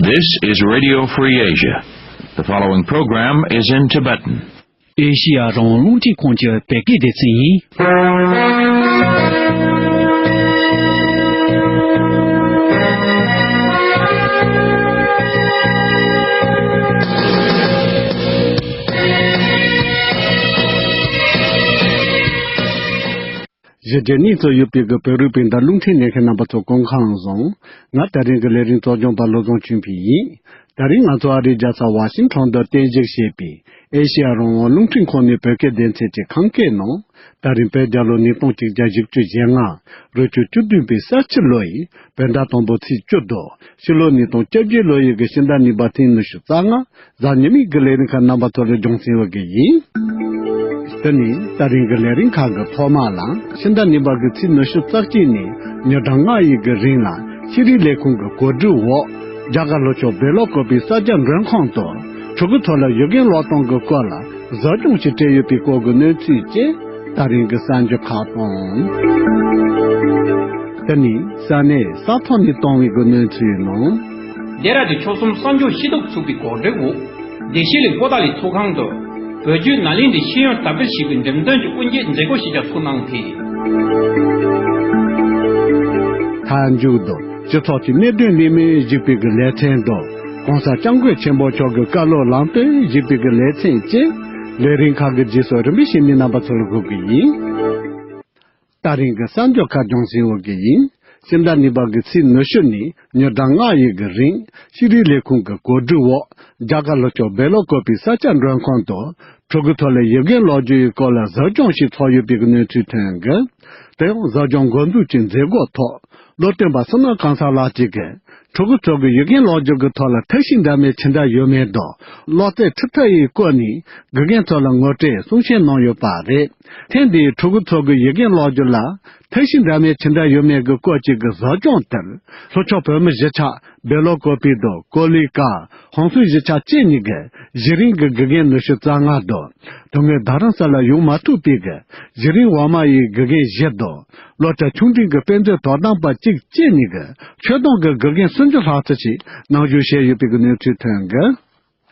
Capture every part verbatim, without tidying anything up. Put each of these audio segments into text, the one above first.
This is Radio Free Asia. The following program is in Tibetan. ཨེ་ཤི་ཡ་རང་དབང་རླུང་འཕྲིན་ཁང་གི་བོད་སྐད་སྡེ་ཚན་ཡིན། གཞི་རྒྱ་གཉིས་སུ་ཡོད་པའི་གི་བོད་རིགས་སྤུན་ཟླ་རླུང་འཕྲིན་ལེན་མཁན་རྣམ་པ་ཚོ་སྐུ་ཁམས་བཟང་། ང་དེ་རིང་གི་ལས་རིམ་གཙོ་སྐྱོང་པ་བློ་བཟང་ཆོས་འཕེལ་ཡིན། དེ་རིང་ང་ཚོ་ཨ་རིའི་རྒྱལ་ས་ཝ་ཤིང་ཊོན་དུ་རྟེན་གཞི་བྱས་པའི་ཨེ་ཤེ་ཡ་རང་དབང་རླུང་འཕྲིན་ཁང་ནས་བོད་སྐད་སྡེ་ཚན་གྱི་ཁམས་སྐད་ནང་། དེ་རིང་བོད་རྒྱལ་ལོ་ཉིས་སྟོང་གཅིག་བརྒྱ་བཞི་བཅུ་ཞེ་ལྔ། རེས་གཅིག་བཅུ་བདུན་པའི་ས་བྱི་ལོ་ཡི་བོད་ཟླ་དང་པོ་ཚེས་བཅུ་དང་། ཕྱི་ལོ་ཉིས་སྟོང་བཅོ་བརྒྱད་ལོ་ཡི་གི་ཕྱི་ཟླ་གཉིས་པ་ཚེས་ཉི་ཤུ་རྩ་ལྔ། གཟའ་ཉི་མའི་གི་ལས་རིམ་ཁག་རྣམ་པ་ཚོ་ལ་སྦྱོང་སྲིང་བ་གི་ཡིན། དེ་ནི་ད་རིང་གི་ལས་རིམ་ཁག་གི་ཐོག་མ་ལ་ཕྱི་ཟླ་གཉིས་པ་གི་ཚེས་ཉི་ཤུ་རྩ་གཅིག་ནས་ཉི་གྲངས་ལྔ་ཡི་གི་རིང་ལ་ཤེས་རིག་ལས་ཁུངས་ཀྱི་གོ་སྒྲིག་འོག་རྒྱ་གར་ལྷོ་ཕྱོགས་བེ་ལོ་ཀོ་པི་ས་སྐྱ་མགྲོན་ཁང་དུ་ཕྲུ་གུ་ཚོ་ལ་བཞུགས་མཁན་སློབ་སྟོན་གྱི་སྐོར་ལ་ཟབ་སྦྱོང་ཞིག་སྤྲད་ཡོད་པའི་སྐོར་གྱི་གནས་ཚུལ་བཅས་ད་རིང་གི་གསར་འགྱུར་ཁག་དང་། དེ་ནི་ས་གནས་ས་ཐོག་ནས་བཏང་བའི་གི་གནས་ཚུལ་ནང་། ལྡེ་ར་ལྡུན་ཆོལ་གསུམ་གསར་འགྱུར་ཤེས་རྟོག་ཚོགས་པའི་གོ་སྒྲིག་འོག་བདེ་སྐྱིད་གླིང་པོ་ཏཱ་ལའི་ཚོགས་ཁང་དུ་བོད་བརྒྱུད་ནཱ་ལེནྡྲའི་ཤེས་ཡོན་དར་སྤེལ་བྱེད་པའི་འགྲེམས་སྟོན་གྱི་དབུ་འབྱེད་མཛད་སྒོ་ཞིག་ཀྱང་ཚོགས་གནང་སྟེ། མཐའ་མཇུག་ཏུ་སྤྱི་ཚོགས་ཀྱི་གནད་དོན་ལས་མི་ཞིག་པའི་གི་ལེ་ཚན་དང་གོང་ས་སྐྱབས་མགོན་ཆེན་པོ་མཆོག་གི་བཀའ་སློབ་ལམ་སྟོན་ཞིག་པའི་གི་ལེ་ཚན་བཅས་ལས་རིམ་ཁག་གི་རྗེས་སུ་རིམ་པས་ཞུས་ནས་རྣམ་པ་ཚོར་འགོད་གི་ཡིན། ད་རིང་གི་གསར་འགྱུར་ཁག་སྦྱོང་སྲིང་འོག་གི་ཡིན། ཕྱི་ཟླ་གཉིས་པ་གི་ཚེས་ཉི་ཤུ་ནས་ཉི་གྲངས་ལྔ་ཡི་གི་རིང་ཤེས་རིག་ལས་ཁུངས་ཀྱི་གོ་སྒྲིག་འོག་རྒྱ་གར་ལྷོ་ཕྱོགས་བེ་ལོ་ཀོ་པི་ས་སྐྱ་མགྲོན་ཁང་དུ་ཕྲུ་གུ་ཚོ་ལ་ཡི་གེ་ཀློག་རྒྱུ་ཡི་སྐོར་ལ་ཟབ་སྦྱོང་ཞིག་ཚོགས་ཡོད་པའི་གི་གནས་ཚུལ་ཐོན་གི། དེ་ཡང་ཟབ་སྦྱོང་འགོ་འཛུགས་ཀྱི་མཛད་སྒོ་ཐོག་སློབ་སྟོན་པ་བསོད་ནམས་གང་ཟག་ལགས་ཀྱིས་གི་ཕྲུ་གུ་ཚོ་གི་ཡི་གེ་ཀློག་རྒྱུ་གི་ཐོག་ལ་ཐབས་ཤེས་འདྲ་མིན་ཇི་འདྲ་ཡོད་མེད་དང་ཀློག་རྩལ་ཁྲིད་ཐབས་ཡི་སྐོར་ནས་དགེ་རྒན་ཚོ་ལ་ངོ་སྤྲོད་གསུང་བཤད་གནང་ཡོད་པ་རེད། ཐེངས་འདིའི་ཕྲུ་གུ་ཚོ་གི་ཡི་གེ་ཀློག་རྒྱུ་ལ་ཐབས་ཤེས་འདྲ་མིན་ཇི་འདྲ་ཡོད་མེད་ཀྱི་སྐོར་གཅིག་གི་ཟབ་སྦྱོང་དེར་ལྷོ་ཕྱོགས་བོད་མི་གཞིས་ཆགས་བེ་ལོ་ཀོ་པི་དང་ཀོ་ལི་ཀ་ཧོང་སུན་གཞིས་ཆགས་བཅས་གཉིས་ཀྱི་གཞི་རིམ་གྱི་དགེ་རྒན་ཉི་ཤུ་རྩ་ལྔ་དང་དོན་དངོས་རྡ་རམ་ས་ལ་ཡོང་མ་ཐུབ་པའི་གི་གཞི་རིམ་འོག་མ་ཡི་དགེ་རྒན་བཞི་དང་སློབ་གྲྭ་ཆུང་འབྲིང་གི་དཔེ་མཛོད་དོ་དམ་པ་གཅིག་བཅས་གཉིས་ཀྱི་ཆོས་དོན་གྱི་དགེ་རྒན་སུམ་ཅུ་ལྷག་ཙམ་ཞིག་ནང་ཞུགས་བྱས་ཡོད་པའི་གི་གནས་ཚུལ་ཐོན་གི།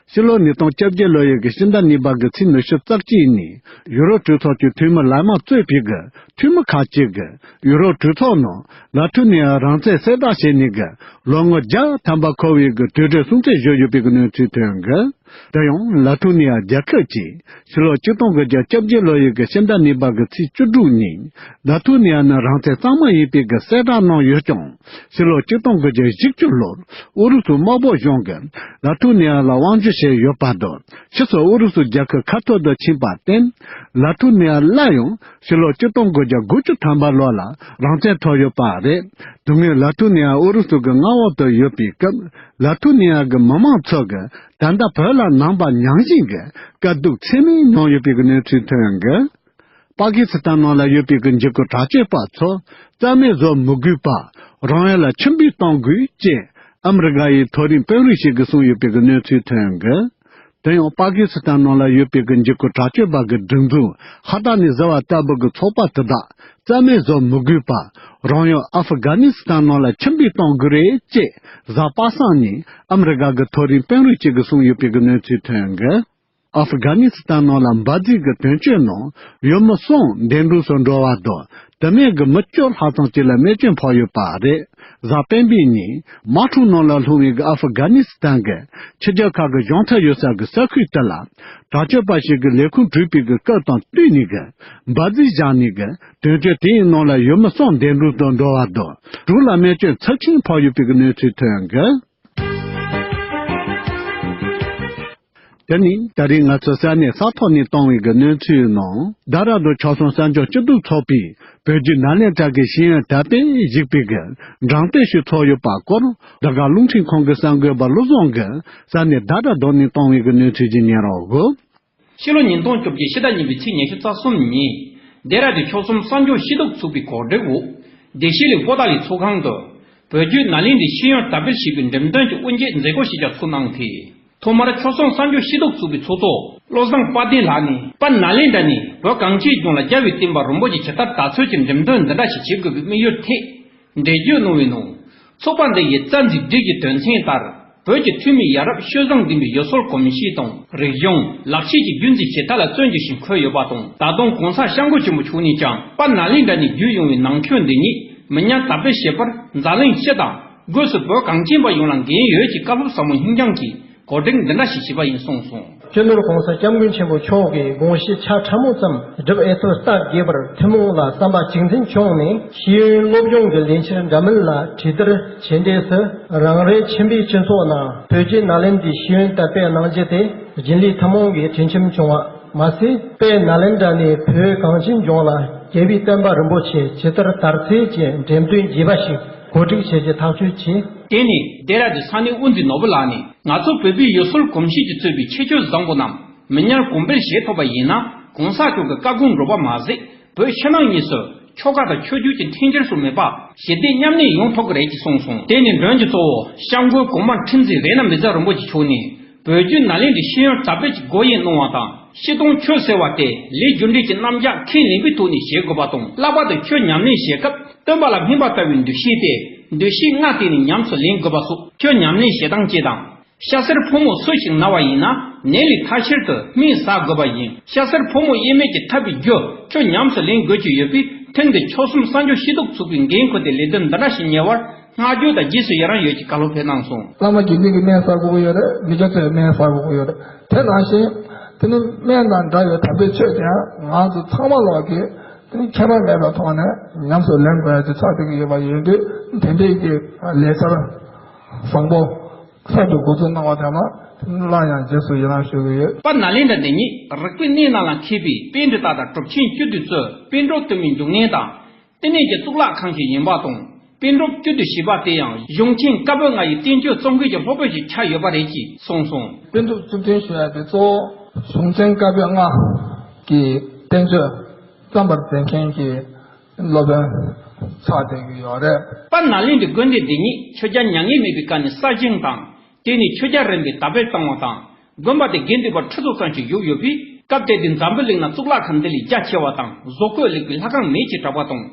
ཕྱི་ལོ་ཉིས་སྟོང་བཅོ་བརྒྱད་ལོ་ཡི་གི་ཕྱི་ཟླ་གཉིས་པ་གི་ཚེས་ཉི་ཤུ་རྩ་གཅིག་ཉིན་ཡུ་རོབ་གྲོས་ཚོགས་ཀྱི་འཐུས་མི་ལས་མང་གཙོས་པའི་གི་འཐུས་མི་ཁག་ཅིག་གིས་ཡུ་རོབ་གྲོས་ཚོགས་ནང་ལ་ཐུ་ནི་ཡ་རང་བཙན་གསལ་བསྒྲགས་བྱས་ནས་གི་ལོ་ངོ་བརྒྱ་ཐམ་པ་འཁོར་བའི་གི་དུས་དྲན་སྲུང་བརྩི་ཞུས་ཡོད་པའི་གི་གནས་ཚུལ་ཐོན་གི། དེ་ཡང་ལ་ཐུ་ནི་ཡ་རྒྱལ་ཁབ་ཀྱིས་ཕྱི་ལོ་ཆིག་སྟོང་དགུ་བརྒྱ་བཅོ་བརྒྱད་ལོ་ཡི་གི་ཕྱི་ཟླ་གཉིས་པ་གི་ཚེས་བཅུ་དྲུག་ཉིན་ལ་ཐུ་ནི་ཡ་ནི་རང་བཙན་གཙང་མ་ཡིན་པའི་གི་གསལ་བསྒྲགས་གནང་ཡོད་ཀྱང་། ཕྱི་ལོ་ཆིག་སྟོང་དགུ་བརྒྱ་བཞི་བཅུ་ལོར་ཨུ་རུ་སུ་དམར་པོ་གཞུང་གིས་ལ་ཐུ་ནི་ཡ་ལ་དབང་སྒྱུར་བྱས་ཡོད་པ་དང་། ཕྱིས་སུ་ཨུ་རུ་སུ་རྒྱལ་ཁབ་ཁ་ཐོར་དུ་ཕྱིན་པར་བརྟེན། ལ་ཐུ་ནི་ཡ་སླར་ཡང་ཕྱི་ལོ་ཆིག་སྟོང་དགུ་བརྒྱ་དགུ་བཅུ་ཐམ་པ་ལོ་ལ་རང་བཙན་ཐོབ་ཡོད་པ་རེད། དེ་སྔོན་ལ་ཐུ་ནི་ཡ་ཨུ་རུ་སུ་གི་མངའ་འོག་ཏུ་ཡོད་པའི་སྐབས། ལ་ཐུ་ནི་ཡ་གི་མི་མང་ཚོ་གིས་ད་ལྟ་བོད་ལ་ནང་པ་ཉམས་ཞན་གྱི་དཀའ་སྡུག་ཚད་མེད་མྱོང་ཡོད་པའི་གནས་ཚུལ་ཐོན་གི། པ་ཀི་སི་ཐན་ནང་ལ་ཡོད་པའི་གི་འཇིགས་སྐུལ་དྲག་སྤྱོད་པ་ཚོ་རྩ་མེད་བཟོ་མི་དགོས་པ། རང་ཡུལ་ལ་ཁྱིམ་པས་གཏོང་དགོས་ཅེས་ཨ་མི་རི་ཀ་ཡི་མཐོ་རིམ་དཔོན་རིགས་ཤིག་གིས་གསུངས་ཡོད་པའི་གི་གནས་ཚུལ་ཐོན་གི། དེ་ཡང་པ་ཀི་སི་ཐན་ནང་ལ་ཡོད་པའི་གི་འཇིགས་སྐུལ་དྲག་སྤྱོད་པ་གི་སྒྲིག་འཛུགས་ཧ་ཏ་ནི་ཟེར་བ་ལྟ་བུ་གི་ཚོགས་པ་དེ་དག་རྩ་མེད་བཟོ་མི་དགོས་པ། རང་ཡུལ་ཨ་ཧྥི་གྷ་ནི་སི་ཐན་ནང་ལ་ཁྱིམ་པས་གཏོང་དགོས་རེད་ཅེས་གཟའ་པ་སངས་ཉིན་ཨ་མི་རི་ཀ་གི་མཐོ་རིམ་དཔོན་རིགས་ཤིག་གིས་གསུངས་ཡོད་པའི་གི་གནས་ཚུལ་ཐོན་གི། ཨ་ཧྥི་གྷ་ནི་སི་ཐན་ནང་ལ་འབར་རྫས་ཀྱི་དོན་གཅོད་ནང་ཡུལ་མི་གསུམ་འདས་གྲོངས་སུ་འགྲོ་བ་དང་། དེ་མིན་གྱི་མི་བཅུ་ལྷག་ཙམ་ཅིག་ལ་རྨས་སྐྱོན་ཕོག་ཡོད་པ་རེད། གཟའ་སྤེན་པའི་ཉིན་དམག་འཁྲུག་ནང་ལ་ལྷུང་བའི་ཨ་ཧྥི་གྷ་ནི་སི་ཐན་གྱི་ཕྱི་རྒྱལ་ཁག་གི་གཞུང་ཚབ་ཡོད་ས་གི་ས་ཁུལ་དེ་ལ་དྲག་སྤྱོད་པ་ཞིག་གིས་ལས་ཁུངས་བྲུས་པའི་གི་སྐབས་དང་བསྟུན་ནས་གི་འབར་རྫས་བཞག་ནས་གི་དོན་གཅོད་དེའི་ནང་ལ་ཡུལ་མི་གསུམ་འདས་གྲོངས་སུ་འགྲོ་བ་དང་། དྲུག་ལ་རྨས་སྐྱོན་ཚབས་ཆེན་ཕོག་ཡོད་པའི་གི་གནས་ཚུལ་ཐོན་གི། དེ་ནི་ད་རིང་ང་ཚོ་ས་གནས་ས་ཐོག་ནས་བཏང་བའི་གི་གནས་ཚུལ་ནང་། རྡ་ར་རྡོ་ཆོལ་གསུམ་གསར་འགྱུར་སྤྱི་འཐུས་ཚོགས་པའི་བོད་བརྒྱུད་ནཱ་ལེནྡྲ་གི་ཤེས་ཡོན་དར་སྤེལ་ཞིག་པའི་གི་འགྲེམས་སྟོན་ཞིག་ཚོགས་ཡོད་པ་སྐོར་རྒྱ་གར་རླུང་འཕྲིན་ཁང་གི་གསར་འགོད་པ་བློ་བཟང་གིས་ས་གནས་རྡ་ར་རྡོ་ནས་བཏང་བའི་གི་གནས་ཚུལ་ཅིག་ཉན་རོགས་གོ། ཕྱི་ལོ་ཉིས་སྟོང་བཅོ་བརྒྱད་ཕྱི་ཟླ་གཉིས་པའི་ཚེས་ཉི་ཤུ་རྩ་གསུམ་ཉིན། རྡེ་ར་ལྡུན་ཆོལ་གསུམ་གསར་འགྱུར་ཤེས་རྟོག་ཚོགས་པའི་གོ་སྒྲིག་འོག་བདེ་སྐྱིད་གླིང་པོ་ཏཱ་ལའི་ཚོགས་ཁང་དུ། བོད་བརྒྱུད་ནཱ་ལེནྡྲའི་ཤེས་ཡོན་དར་སྤེལ་བྱེད་པའི་འགྲེམས་སྟོན་གྱི་དབུ་འབྱེད་མཛད་སྒོ་ཞིག་ཀྱང་ཚོགས་གནང་སྟེ། ཐོག་མར་ཆོལ་གསུམ་གསར་འགྱུར་ཤེས་རྟོག་ཚོགས་པའི་ཚོགས་གཙོ་བློ་བཟང་དཔལ་ལྡན་ལགས་ནས། དཔལ་ནཱ་ལེནྡྲ་ནས་བོད་གངས་ཅན་ལྗོངས་ལ་རྒྱལ་བའི་བསྟན་པ་རིན་པོ་ཆེ་ཇི་ལྟར་དར་ཚུལ་གྱི་འགྲེམས་སྟོན་འདི་འདྲ་ཞིག་བྱེད་དགོས་པའི་དམིགས་ཡུལ་ཐད། འགྲེལ་བརྗོད་གནང་བའི་ནང་། ཚོགས་པ་འདི་ཡི་རྩ་འཛིན་སྒྲིག་གི་དོན་ཚན་ལྟར། བོད་ཀྱི་འཐུས་མི་ཡ་རབས་སྤྱོད་བཟང་ལྡན་པའི་ཡུལ་སྲོལ་གོམས་གཤིས་དང་རིག་གཞུང་། ལག་ཤེས་ཀྱི་རྒྱུན་འཛིན་བྱེད་ཐབས་ལ་བརྩོན་རྒྱུ་ཞིག་འཁོད་ཡོད་པ་དང་། ད་དུང་གོང་ས་སྐྱབས་མགོན་ཆེན་པོ་མཆོག་ནས་ཀྱང་པ་ནཱ་ལེནྡྲ་ནས་བརྒྱུད་ཡོང་བའི་ནང་ཆོས་འདི་ཉིད་མི་ཉམས་དར་སྤེལ་བྱེད་པར་འཛམ་གླིང་སྤྱི་དང་། སྒོས་སུ་བོད་གངས་ཅན་པ་ཡོངས་ལ་འགན་ཡོད་ཅེས་བཀའ་སློབ་ཟབ་མོ་སྙིང་བཅངས་ཀྱིས་གོ་སྒྲིག་འདི་འདྲ་ཞིག་བྱས་པ་ཡིན་གསུངས་སོང་། སྤྱི་ནོར་༸གོང་ས་༸སྐྱབས་མགོན་ཆེན་པོ་མཆོག་གིས་དགོངས་གཞི་ཆ་ཕྲ་མོ་ཙམ་སྒྲུབ་ཨེ་ཐུབ་སྟབས་བདེ་བར་ཐུན་མོང་ལ་བསམ་པ་གཅིག་མཐུན་བྱུང་ནས། ཤེས་ཡོན་སློབ་སྦྱོང་གི་ལས་འཆར་འདྲ་མིན་ལ་གྲོས་བསྡུར་བྱས་འབྲས་སུ། རང་རེའི་ཁྱིམ་པའི་སྤྱི་ཚོགས་ནང་བོད་བརྒྱུད་ནཱ་ལེནྡྲའི་ཤེས་ཡོན་དར་སྤེལ་གནང་རྒྱུ་དེ་རྒྱུན་ལས་ཐུན་མོང་གི་གྲོས་འཆམ་བྱུང་བ་མ་ཟད། པ་ནཱ་ལེནྡྲ་ནས་བོད་གངས་ཅན་ལྗོངས་ལ་རྒྱལ་བའི་བསྟན་པ་རིན་པོ་ཆེ་ཇི་ལྟར་དར་ཚུལ་གྱི་འགྲེམས་སྟོན་རྒྱས་པ་ཞིག་གོ་སྒྲིག་བྱེད་རྒྱུ་ཐག་གཅོད་བྱས། དེ་ནས་ལྡེ་ར་ལྡུན་ས་གནས་དབུ་འཛིན་ནོར་བུ་ལགས་ནས། ང་ཚོ་བོད་པའི་ཡུལ་སྲོལ་གོམས་གཤིས་ཀྱིས་གཙོས་པའི་ཁྱད་ཆོས་བཟང་པོ་རྣམས་མི་ཉམས་གོང་འཕེལ་བྱེད་ཐུབ་པ་ཡིན་ན། གོང་ས་མཆོག་གི་བཀའ་དགོངས་འགྲུབ་པ་མ་ཟད། བོད་ཕྱི་ནང་གཉིས་སུ་ཆོལ་ཁ་དང་ཆོས་བརྒྱུད་ཀྱི་འཐེན་འཁྱེར་སོགས་མེད་པར་ཞི་བདེ་མཉམ་གནས་ཡོང་ཐུབ་ཀྱི་རེད་ཅེས་གསུངས་སོང་། དེ་ནས་མགྲོན་གྱི་གཙོ་བོ་སྐྱབས་མགོན་གོང་མ་ཁྲི་འཛིན་རཏྣ་མི་ཛ་རིན་པོ་ཆེ་མཆོག་ནས། བོད་བརྒྱུད་ནཱ་ལེནྡྲའི་ཤེས་ཡོན་དར་སྤེལ་གྱི་སྒོ་དབྱེ་གནང་བ་དང་། སྤྱིར་བཏང་ཆོས་ཟེར་བ་དེ་ལས་རྒྱུ་འབྲས་ཀྱི་རྣམ་གཞག་ཁས་ལེན་པའི་ཐོག་ནས་བྱེད་དགོས་པ་དང་། ལྷག་པར་དུ་ཆོས་ཉམས་ལེན་བྱེད་སྐབས་སྟོན་པ་ལ་སྨན་པ་ལྟ་བུའི་འདུ་ཤེས་དེ་འདུ་ཤེས་ལྔ་བརྟེན་ནས་ཉམས་སུ་ལེན་དགོས་པ་སོགས། ཆོས་ཉམས་ལེན་བྱེད་སྟངས་སྤྱི་དང་། སྐྱ་སེར་ཕོ་མོ་སུ་ཞིག་ན་བ་ཡིན་ན་ནད་ལས་ཐར་ཕྱིར་དུ་སྨན་ཟ་དགོས་པ་ཡིན། སྐྱ་སེར་ཕོ་མོ་དབྱེ་མེད་ཀྱི་ཐར་པའི་རྒྱུ་ཆོས་ཉམས་སུ་ལེན་དགོས་ཀྱི་ཡོད་པས། ཐེངས་འདིར་ཆོལ་གསུམ་གསར་འགྱུར་ཤེས་རྟོགས་ཚོགས་པས་འགན་ཁུར་ཏེ་ལས་དོན་འདི་འདྲ་ཞིག་གཉེར་བར། བསྔགས་བརྗོད་དང་རྗེས་སུ་ཡི་རང་ཡོད་ཅེས་བཀའ་སློབ་ཕེབས་གནང་སོང་། བླ་མ་དགེ་འདུན་གྱི་སྨན་ཟ་དགོས་ཀྱི་ཡོད་རེད། མི་སྐྱ་ཚོས་སྨན་ཟ་དགོས་ཀྱི་ཡོད་རེད། དེ་ནང་བཞིན་དེ་ནི་སྨན་དང་འདྲ་བའི་དམ་པའི་ཆོས་དེ་ཡང་ང་ཚོ་ཚང་མ་ལོག་གིས་དེ་ནི་ཁྱད་པར་མེད་པའི་ཐོག་ནས་ཉམས་སུ་ལེན་དགོས་ཡ་དེ་ཆགས་བསྡད་ཀྱི་ཡོད་པ་ཡིན་དུས། དེ་འདྲའི་གི་ལས་འཆར་བཟང་པོ་གསར་དུ་འགོ་འཛུགས་གནང་བ་དེ་ལ་སླར་ཡང་རྗེས་སུ་ཡི་རང་ཞུ་གི་ཡོད། པ་ནཱ་ལེནྡྲ་འདི་ཉིད་རིག་པའི་གནས་རྣམས་ལ་མཁས་པའི་པཎྜི་ཏ་དང་གྲུབ་ཆེན་བཅུ་དུས་གཙོས་པཎ་གྲུབ་དུ་མའི་འབྱུང་གནས་དང་། བསྟི་གནས་ཀྱི་གཙུག་ལག་ཁང་ཞིག་ཡིན་པ་དང་། པཎ་གྲུབ་བཅུ་དུས་ཞེས་པ་དེ་ཡང་གཞུང་ཆེན་བཀའ་པོད་ལྔ་ཡི་བསྟན་བཅོས་རྩོམ་མཁན་གྱི་སློབ་དཔོན་ཞིག་ཆགས་ཡོད་པ་རེད་ཅེས་གསུངས་སོང་། པཎ་གྲུབ་བཅུ་བདུན་ཞུ་ཡ་དེ་གཙོ་བོ་གཞུང་ཆེན་བཀའ་པོད་ལྔ་གི་བསྟན་བཅོས་རྩོམ་པར་མཛད་མཁན་གྱི་སློབ་དཔོན་ཆགས་བསྡད་ཀྱི་ཡོད་རེད། པ་ནཱ་ལེནྡྲའི་དགོན་སྡེ་འདི་ཉིད་ཆོས་རྒྱལ་མྱ་ངན་མེད་པའི་སྐབས་ནས་གསར་བཞེངས་དང་། དེ་ནས་ཆོས་རྒྱལ་རིམ་པས་དར་སྤེལ་བཏང་བ་དང་། དགོན་པ་དེ་དགེ་འདུན་པ་ཁྲི་ཚོ་ཙམ་ཞིག་བཞུགས་ཡོད་པས། སྐབས་དེ་དུས་འཛམ་བུ་གླིང་ན་གཙུག་ལག་ཁང་འདི་ལས་རྒྱ་ཆེ་བ་དང་། བཟོ་བཀོད་ལེགས་པའི་ལྷ་ཁང་མེད་ཅེས་གྲགས་པ་དང་།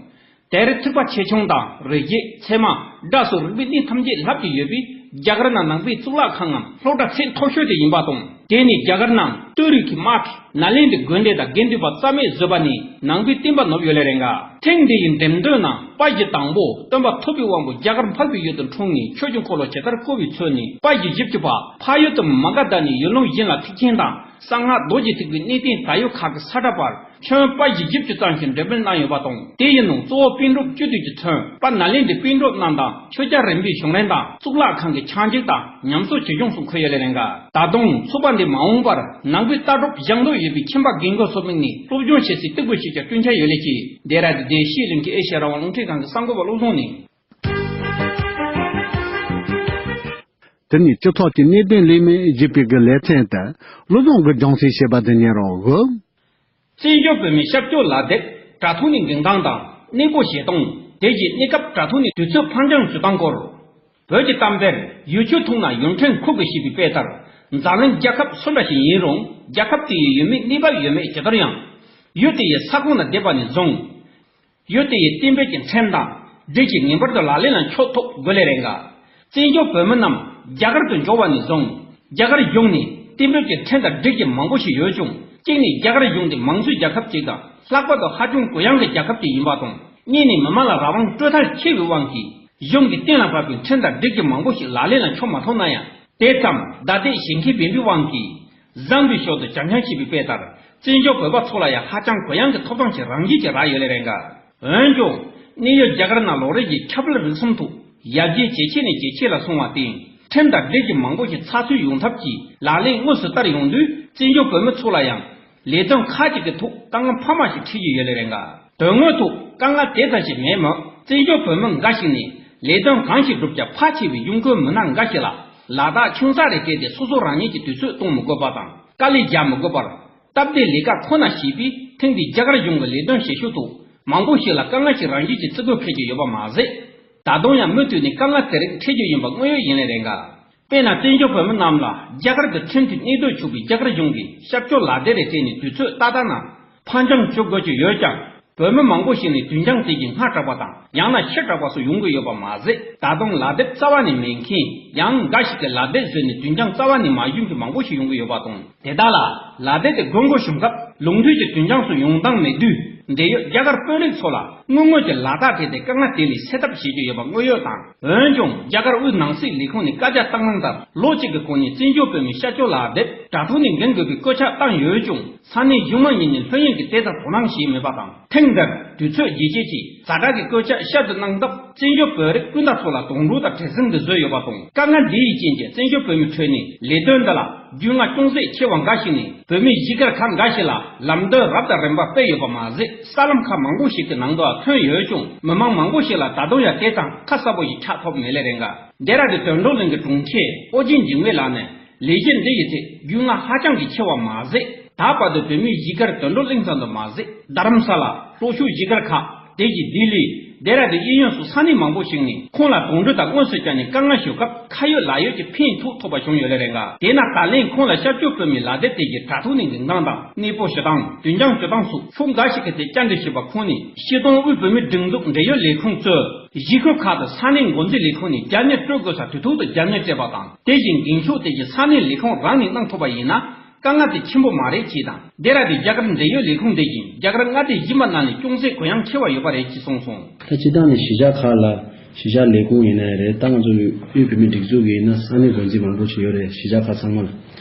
དེར་ཐིགས་པ་ཆེ་ཆུང་དང་། རིགས་བྱེད། ཚད་མ། སྒྲ་སོགས་རིག་པའི་གནས་ཐམས་ཅད་ལྷབ་ཀྱི་ཡོད་པས། རྒྱ་གར་ནང་ནང་པའི་གཙུག་ལག་ཁང་ངམ་སློབ་གྲྭ་ཚད་མཐོ་ཤོས་དེ་ཡིན་པ་དང་། དེ་ནས་རྒྱ་གར་ནང་སྟོད་རིགས་ཀྱི་དམག་གིས་ནཱ་ལེནྡྲའི་དགོན་སྡེ་དང་དགེ་འདུན་པ་རྩ་མེད་བཟོས་པ་ནས་ནང་པའི་བསྟན་པ་ནུབ་ཡོད་ལེ་རེད་འགའ། ཐེངས་འདི་ཡི་འགྲེམས་སྟོན་ནང་པ་བཞི་དང་པོ་སྟོན་པ་ཐུབ་པའི་དབང་པོ་རྒྱ་གར་འཕགས་པའི་ཡུལ་དུ་འཁྲུངས་ནས་ཆོས་ཀྱི་འཁོར་ལོ་ཇི་ལྟར་བསྐོར་བའི་ཚུལ་ནས། པ་བཞི་བཞི་བཅུ་པ་འཕགས་ཡུལ་དུ་མ་ག་དྷ་ནས་ཡུལ་ལུང་གཞན་ལ་ཐེག་ཆེན་དང་གསང་སྔགས་རྡོ་རྗེ་ཐེག་པའི་གནས་བརྟན་ད་ཡོད་ཁག་གི་ས་ཁྲ་བར་ཁྱོན་པ་བཞི་བཞི་བཅུ་ཙམ་ཞིག་འགྲེམས་སྤེལ་གནང་ཡོད་པ་དང་། དེ་ཡི་ནང་གཙོ་བོ་པཎ་གྲུབ་བཅུ་དུས་ཀྱིས་མཚོན་པ་ནཱ་ལེནྡྲའི་པཎ་གྲུབ་རྣམས་དང་ཆོས་རྒྱལ་རིམ་པའི་བྱུང་རིམ་དང་གཙུག་ལག་ཁང་གི་ཆགས་འཇིག་དང་ཉམས་གསོ་བྱེད་ལྗོངས་སུ་འཁོད་ཡོད་ལེ་རེད་འགའ། ད་དུང་ཚོགས་པ་འདི་མ་འོངས་པར་ནང་པའི་ལྟ་གྲུབ་སྦྱང་འདོད་ཡོད་པའི་ཁྱིམ་པ་རྒན་རྒོན་ཚོ་དམིགས་ནས་སློབ་སྦྱོང་བྱེད་སའི་སྟེགས་བུ་ཞིག་ཀྱང་བསྐྲུན་འཆར་ཡོད་ལེ་ཅེས་ལྡེ་ར་ལྡུན་བདེ་སྐྱིད་གླིང་གི་ཨེ་ཤེ་ཡ་རང་དབང་རླུང་འཕྲིན་ཁང་གི་གསར་འགོད་པ་བློ་བཟང་ནས། དེ་ནས་སྤྱི་ཚོགས་ཀྱི་གནད་དོན་གླེང་མོལ་ཞེས་པའི་གི་ལེ་ཚན་དུ་བློ་བཟང་གིས་སྦྱོང་ཚིག་ཞེས་པ་དེ་ཉན་རོགས་གོ། བཙན་བྱོལ་བོད་མིའི་སྐྱབས་བཅོལ་ལག་དེབ་དྲ་ཐོག་ནས་འགྲེམས་སྟོན་དང་གནས་སྤོ་བྱེད་སྟངས། དེ་རྗེས་གནས་སྐབས་དྲ་ཐོག་ནས་དུས་ཚོད་ཕར་འགྱངས་བྱེད་སྟངས་སྐོར། བོད་ཀྱི་གཏམ་དཔེར་ཡུལ་ཆུ་འཐུང་ན་ཡུལ་ཕྲན་ཁུག་གི་ཞེས་པའི་དཔེ་ལྟར། འཛམ་གླིང་རྒྱལ་ཁབ་སུ་འདྲ་ཞིག་ཡིན་རུང་རྒྱལ་ཁབ་དེ་ཡི་ཡུལ་མིའི་གནས་བབ་ཡོད་མེད་ཇི་ལྟར་ཡང་། ཡུལ་དེ་ཡི་ས་ཁོངས་ན་བསྡད་པ་ནས་བཟུང་། ཡུལ་དེ་ཡི་གཏན་འབེབས་ཀྱི་ཁྲིམས་དང་སྒྲིག་གཞི་ངེས་པར་དུ་ལག་ལེན་ལ་འཁྱོལ་ཐུབ་དགོས་ལེ་རེད་འགའ། བཙན་བྱོལ་བོད་མི་རྣམས་རྒྱ་གར་དུ་འབྱོར་བ་ནས་བཟུང་རྒྱ་གར་གཞུང་ནས་གཏན་འབེབས་ཀྱི་ཁྲིམས་དང་སྒྲིག་གཞི་མང་པོ་ཞིག་ཡོད་ཀྱང་། གཅིག་ནས་རྒྱ་གར་གཞུང་དེ་མང་གཙོའི་རྒྱལ་ཁབ་ཅིག་དང་། ལྷག་པར་དུ་ཧ་ཅང་གུ་ཡངས་ཀྱི་རྒྱལ་ཁབ་ཅིག་ཡིན་པ་དང་། གཉིས་ནས་མི་མང་ལ་རང་དབང་སྤྲོད་ཐབས་ཆེ་བའི་དབང་གིས་གཞུང་གིས་གཏན་ལ་ཕབ་པའི་ཁྲིམས་དང་སྒྲིག་གཞི་མང་པོ་ཞིག་ལག་ལེན་ལ་འཁྱོལ་མ་ཐུབ་ན་ཡང་། དེ་ཙམ་བདའ་འདེད་བྱེད་མཁན་མིན་པའི་དབང་གིས། བཟང་པོའི་ཕྱོགས་སུ་བྱང་ཆང་བྱེད་པའི་དཔེ་ལྟར། བཙན་བྱོལ་བོད་པ་ཚོ་ལ་ཡང་ཧ་ཅང་གུ་ཡངས་ཀྱི་ཐོབ་ཐང་ཞིག་རང་བཞིན་གྱིས་རག་ཡོད་ལེ་རེད་འགའ། འོན་ཀྱང་། གནས་ཡུལ་རྒྱ་གར་ནང་ལོག་རེས་ཀྱི་ཁྱབ་ལ་རིག་གསུམ་ཐོག་ཡར་རྒྱས་ཇེ་ཆེ་ནས་ཇེ་ཆེ་ལ་སོང་བ་སྟེ། ཁྲིམས་དང་སྒྲིག་གཞི་མང་པོ་ཞིག་ཚགས་ཚུད་ཡོང་ཐབས་ཀྱི་ལག་ལེན་དངོས་སུ་བསྟར་ཡོང་དུས། བཙན་བྱོལ་བོད་མི་ཚོ་ལ་ཡང་ལས་དོན་ཁག་ཅིག་གི་ཐོག་དཀའ་ངལ་འཕར་མ་ཞིག་འཕྲད་ཀྱི་ཡོད་ལེ་རེད་འགའ། དོན་དངོས་ཐོག་དཀའ་ངལ་དེ་ཙམ་ཞིག་མེད་མོད། བཙན་བྱོལ་བོད་མི་འགའ་ཞིག་ནས་ལས་དོན་གང་ཞིག་བསྒྲུབ་ཀྱང་ཕལ་ཆེ་བའི་ཡུལ་ཁོའི་མི་སྣ་འགའ་ཞིག་ལ་ལ་དྭགས་ཁྱིམ་ཚང་རེ་སྤྲད་དེ་སོ་སོ་རང་ཉིད་ཀྱི་དུས་ཚོད་གཏོང་མི་དགོས་པ་དང་། དཀའ་ལས་རྒྱག་མི་དགོས་པར་སྟབས་བདེའི་ལས་ཀ་ཁོ་ན་བྱས་པས། ཐེངས་འདིའི་རྒྱ་གར་གཞུང་གི་ལས་དོན་བྱེད་ཕྱོགས་ཐོག་མང་པོ་ཞིག་ལ་དཀའ་ངལ་ཞིག་རང་བཞིན་གྱིས་བརྩི་དགོས་འཁེལ་གྱི་ཡོད་པ་མ་ཟད། ད་དུང་ཡང་མུ་མཐུད་ནས་དཀའ་ངལ་དེ་རིགས་འཕྲད་རྒྱུ་ཡིན་པ་དངོས་ཡོད་ཡིན་ལེ་རེད་འགའ། དཔེར་ན། བཙན་བྱོལ་བོད་མི་རྣམས་ལ་རྒྱ་གར་དུ་ཁྲིམས་མཐུན་གནས་སྡོད་ཆོག་པའི་རྒྱ་གར་གཞུང་གིས་སྐྱབས་བཅོལ་ལག་དེབ་རེ་སྤྲད་ནས་དུས་ཚོད་ཏག་ཏག་ནང་ཕར་འགྱངས་བྱེད་དགོས་ཀྱི་ཡོད་ཀྱང་། བོད་མི་མང་པོ་ཞིག་ནས་དུས་འགྱངས་དེ་གི་སྔ་དྲགས་པ་དང་ཡང་ན་ཕྱི་དྲགས་པ་སོགས་ཡོང་གི་ཡོད་པ་མ་ཟད། ད་དུང་ལག་དེབ་རྩ་བ་ནས་མེད་མཁན། ཡང་འགའ་ཞིག་གིས་ལག་དེབ་བཟོས་ནས་དུས་འགྱངས་རྩ་བ་ནས་མ་བྱུང་མཁན་མང་པོ་ཞིག་ཡོང་གི་ཡོད་པ་དང་། དེ་དག་ལ་ལག་དེབ་དེ་དགོས་མཁོ་བྱུང་སྐབས་ལུང་མཐུན་གྱི་དུས་འགྱངས་སུ་ཡོང་སྟངས་མེད་དུས། འབྲེལ་ཡོད་རྒྱ་གར་དཔོན་རིགས་ཚོ་ལ་དངུལ་དངོས་ཀྱི་ལག་རྟགས་སྤྲད་དེ་དཀའ་ངལ་དེ་ལས་སེལ་ཐབས་བྱེད་རྒྱུ་ཡོད་པ་དངོས་ཡོད་དང་། འོན་ཀྱང་རྒྱ་གར་དབུས་ནང་སྲིད་ལས་ཁུངས་ནས་བཀའ་རྒྱ་བཏང་གནང་ལྟར། ལོ་གཅིག་གི་གོང་ནས་བཙན་བྱོལ་བོད་མིའི་སྐྱབས་བཅོལ་ལག་དེབ་དྲ་ཐོག་ནས་འགེངས་དགོས་པའི་བཀོད་ཁྱབ་བཏང་ཡོད་ཀྱང་། ས་གནས་གཞུང་མང་གཉིས་ནས་ལྷོད་གཡེང་གིས་དེ་ལྟར་དོ་སྣང་བྱས་མེད་པ་དང་། ཐེངས་འདིར་དུས་ཚོད་རྒྱས་བཤད་ཀྱིས་ཛ་དྲག་གི་བཀོད་ཁྱབ་བསྐྱར་དུ་གནང་སྟབས། བཙན་བྱོལ་བོད་རིགས་སྤུན་ཟླ་ཚོ་ལ་དོགས་འདྲི་དང་བྲེལ་ཟིང་གི་བཟོས་ཡོད་པ་དང་། དཀའ་ངལ་འདི་ཡི་རྐྱེན་གྱིས་བཙན་བྱོལ་བོད་མིའི་ཁྲོད་ནས་ལས་དོན་འདི་ལ་རྒྱུས་མངའ་ཅུང་ཟད་ཆེ་བ་འགའ་ཞིག་ནས་བོད་མིའི་གཞིས་སྒར་ཁག་འགའ་ཞིག་ལ་ལམ་སྟོན་རབ་དང་རིམ་པ་སྤེལ་ཡོད་པ་མ་ཟད། གསར་ལམ་ཁག་མང་པོ་ཞིག་གི་ནང་དུའང་ཐོན་ཡོད་ཀྱང་། མི་མང་མང་པོ་ཞིག་ལ་ད་དུང་ཡང་དེ་དང་ཁ་གསལ་པོ་ཞིག་ཆགས་ཐུབ་མེད་ལེ་རེད་འགའ། འདི་ར་དེ་དོན་གྲུབ་གླིང་གི་གྲོང་ཁྱེར་ཨོ་རྒྱན་འཇིགས་མེད་ལགས་ནས། ལས་གཞི་འདི་ཡི་ཐད་རྒྱུས་མངའ་ཧ་ཅང་གི་ཆེ་བ་མ་ཟད། ད་བར་དུ་བོད་མིའི་གཞིས་སྒར་དོན་གྲུབ་གླིང་ཙམ་དུ་མ་ཟད། རྡ་རམ་ས་ལ། ལྷོ་ཕྱོགས་གཞིས་སྒར་ཁག་དེ་བཞིན་ལྡི་ལི། ལྡེ་ར་ལྡུན། གཡས་གཡོན་སོགས་ས་གནས་མང་པོ་ཞིག་ནས་ཁོང་ལ་དོགས་འདྲི་དང་དངོས་སུ་བཅར་ནས་དཀའ་ངལ་ཞུ་སྐབས་ཁ་ཡོད་ལག་ཡོད་ཀྱི་ཕན་ཐོགས་ཐུབ་པ་བྱུང་ཡོད་ལེ་རེད་འགའ། དེས་ན་ད་ལན་ཁོང་ལ་སྐྱབས་བཅོལ་བོད་མིའི་ལག་དེབ་དེ་གའི་དྲ་ཐོག་ནས་འགེངས་སྟངས་དང་། གནས་སྤོ་ཞུ་སྟངས། དུས་འགྱངས་ཞུ་སྟངས་སོགས་ཕྱོགས་འགའ་ཞིག་གི་ཐད་བཅར་འདྲི་ཞུས་པར། ཁོང་ནས་སྤྱི་བཏང་དབུས་བོད་མིའི་སྒྲིག་འཛུགས་འབྲེལ་ཡོད་ལས་ཁུངས་གཙོས། གཞིས་ཁག་ཁག་དང་ས་གནས་འགོ་འཛིན་ལས་ཁུངས་ནས་རྒྱབ་གཉེར་སྤྲོད་དགོས་སར་དུས་ཐོག་ཏུ་རྒྱབ་གཉེར་སྤྲད་པ་དང་། དེ་བཞིན་འགེངས་ཤོག་དེ་བཞིན་ས་གནས་ལས་ཁུངས་རང་ནས་གནང་ཐུབ་པ་ཡིན་ན། དཀའ་ངལ་དེ་ཆེན་པོ་མ་རེད་ཅེས་དང་། ལྡེ་ར་ལྡུན་རྒྱ་གར་འབྲེལ་ཡོད་ལས་ཁུངས་དེ་བཞིན་རྒྱ་གར་མངའ་སྡེ་གཞན་པ་རྣམས་ནས་ཅུང་ཟད་གུ་ཡངས་ཆེ་བ་ཡོད་པ་རེད་ཅེས་གསུངས་སོང་། ད་སྤྱིར་བཏང་ནས་གཞིས་ཆགས་ཁག་ལ། གཞིས་ཆགས་ལས་ཁུངས་ཡིན་ན་ཡང་རེད། ད་ང་ཚོ་དབུས་བོད་མིའི་སྒྲིག་འཛུགས་ཀྱི་ཡིན་ན་ས་གནས་འགོ་འཛིན་མང་པོ་ཞིག་ཡོད་རེད། གཞིས་ཆགས་ཁག་ཚང་མ་ལ།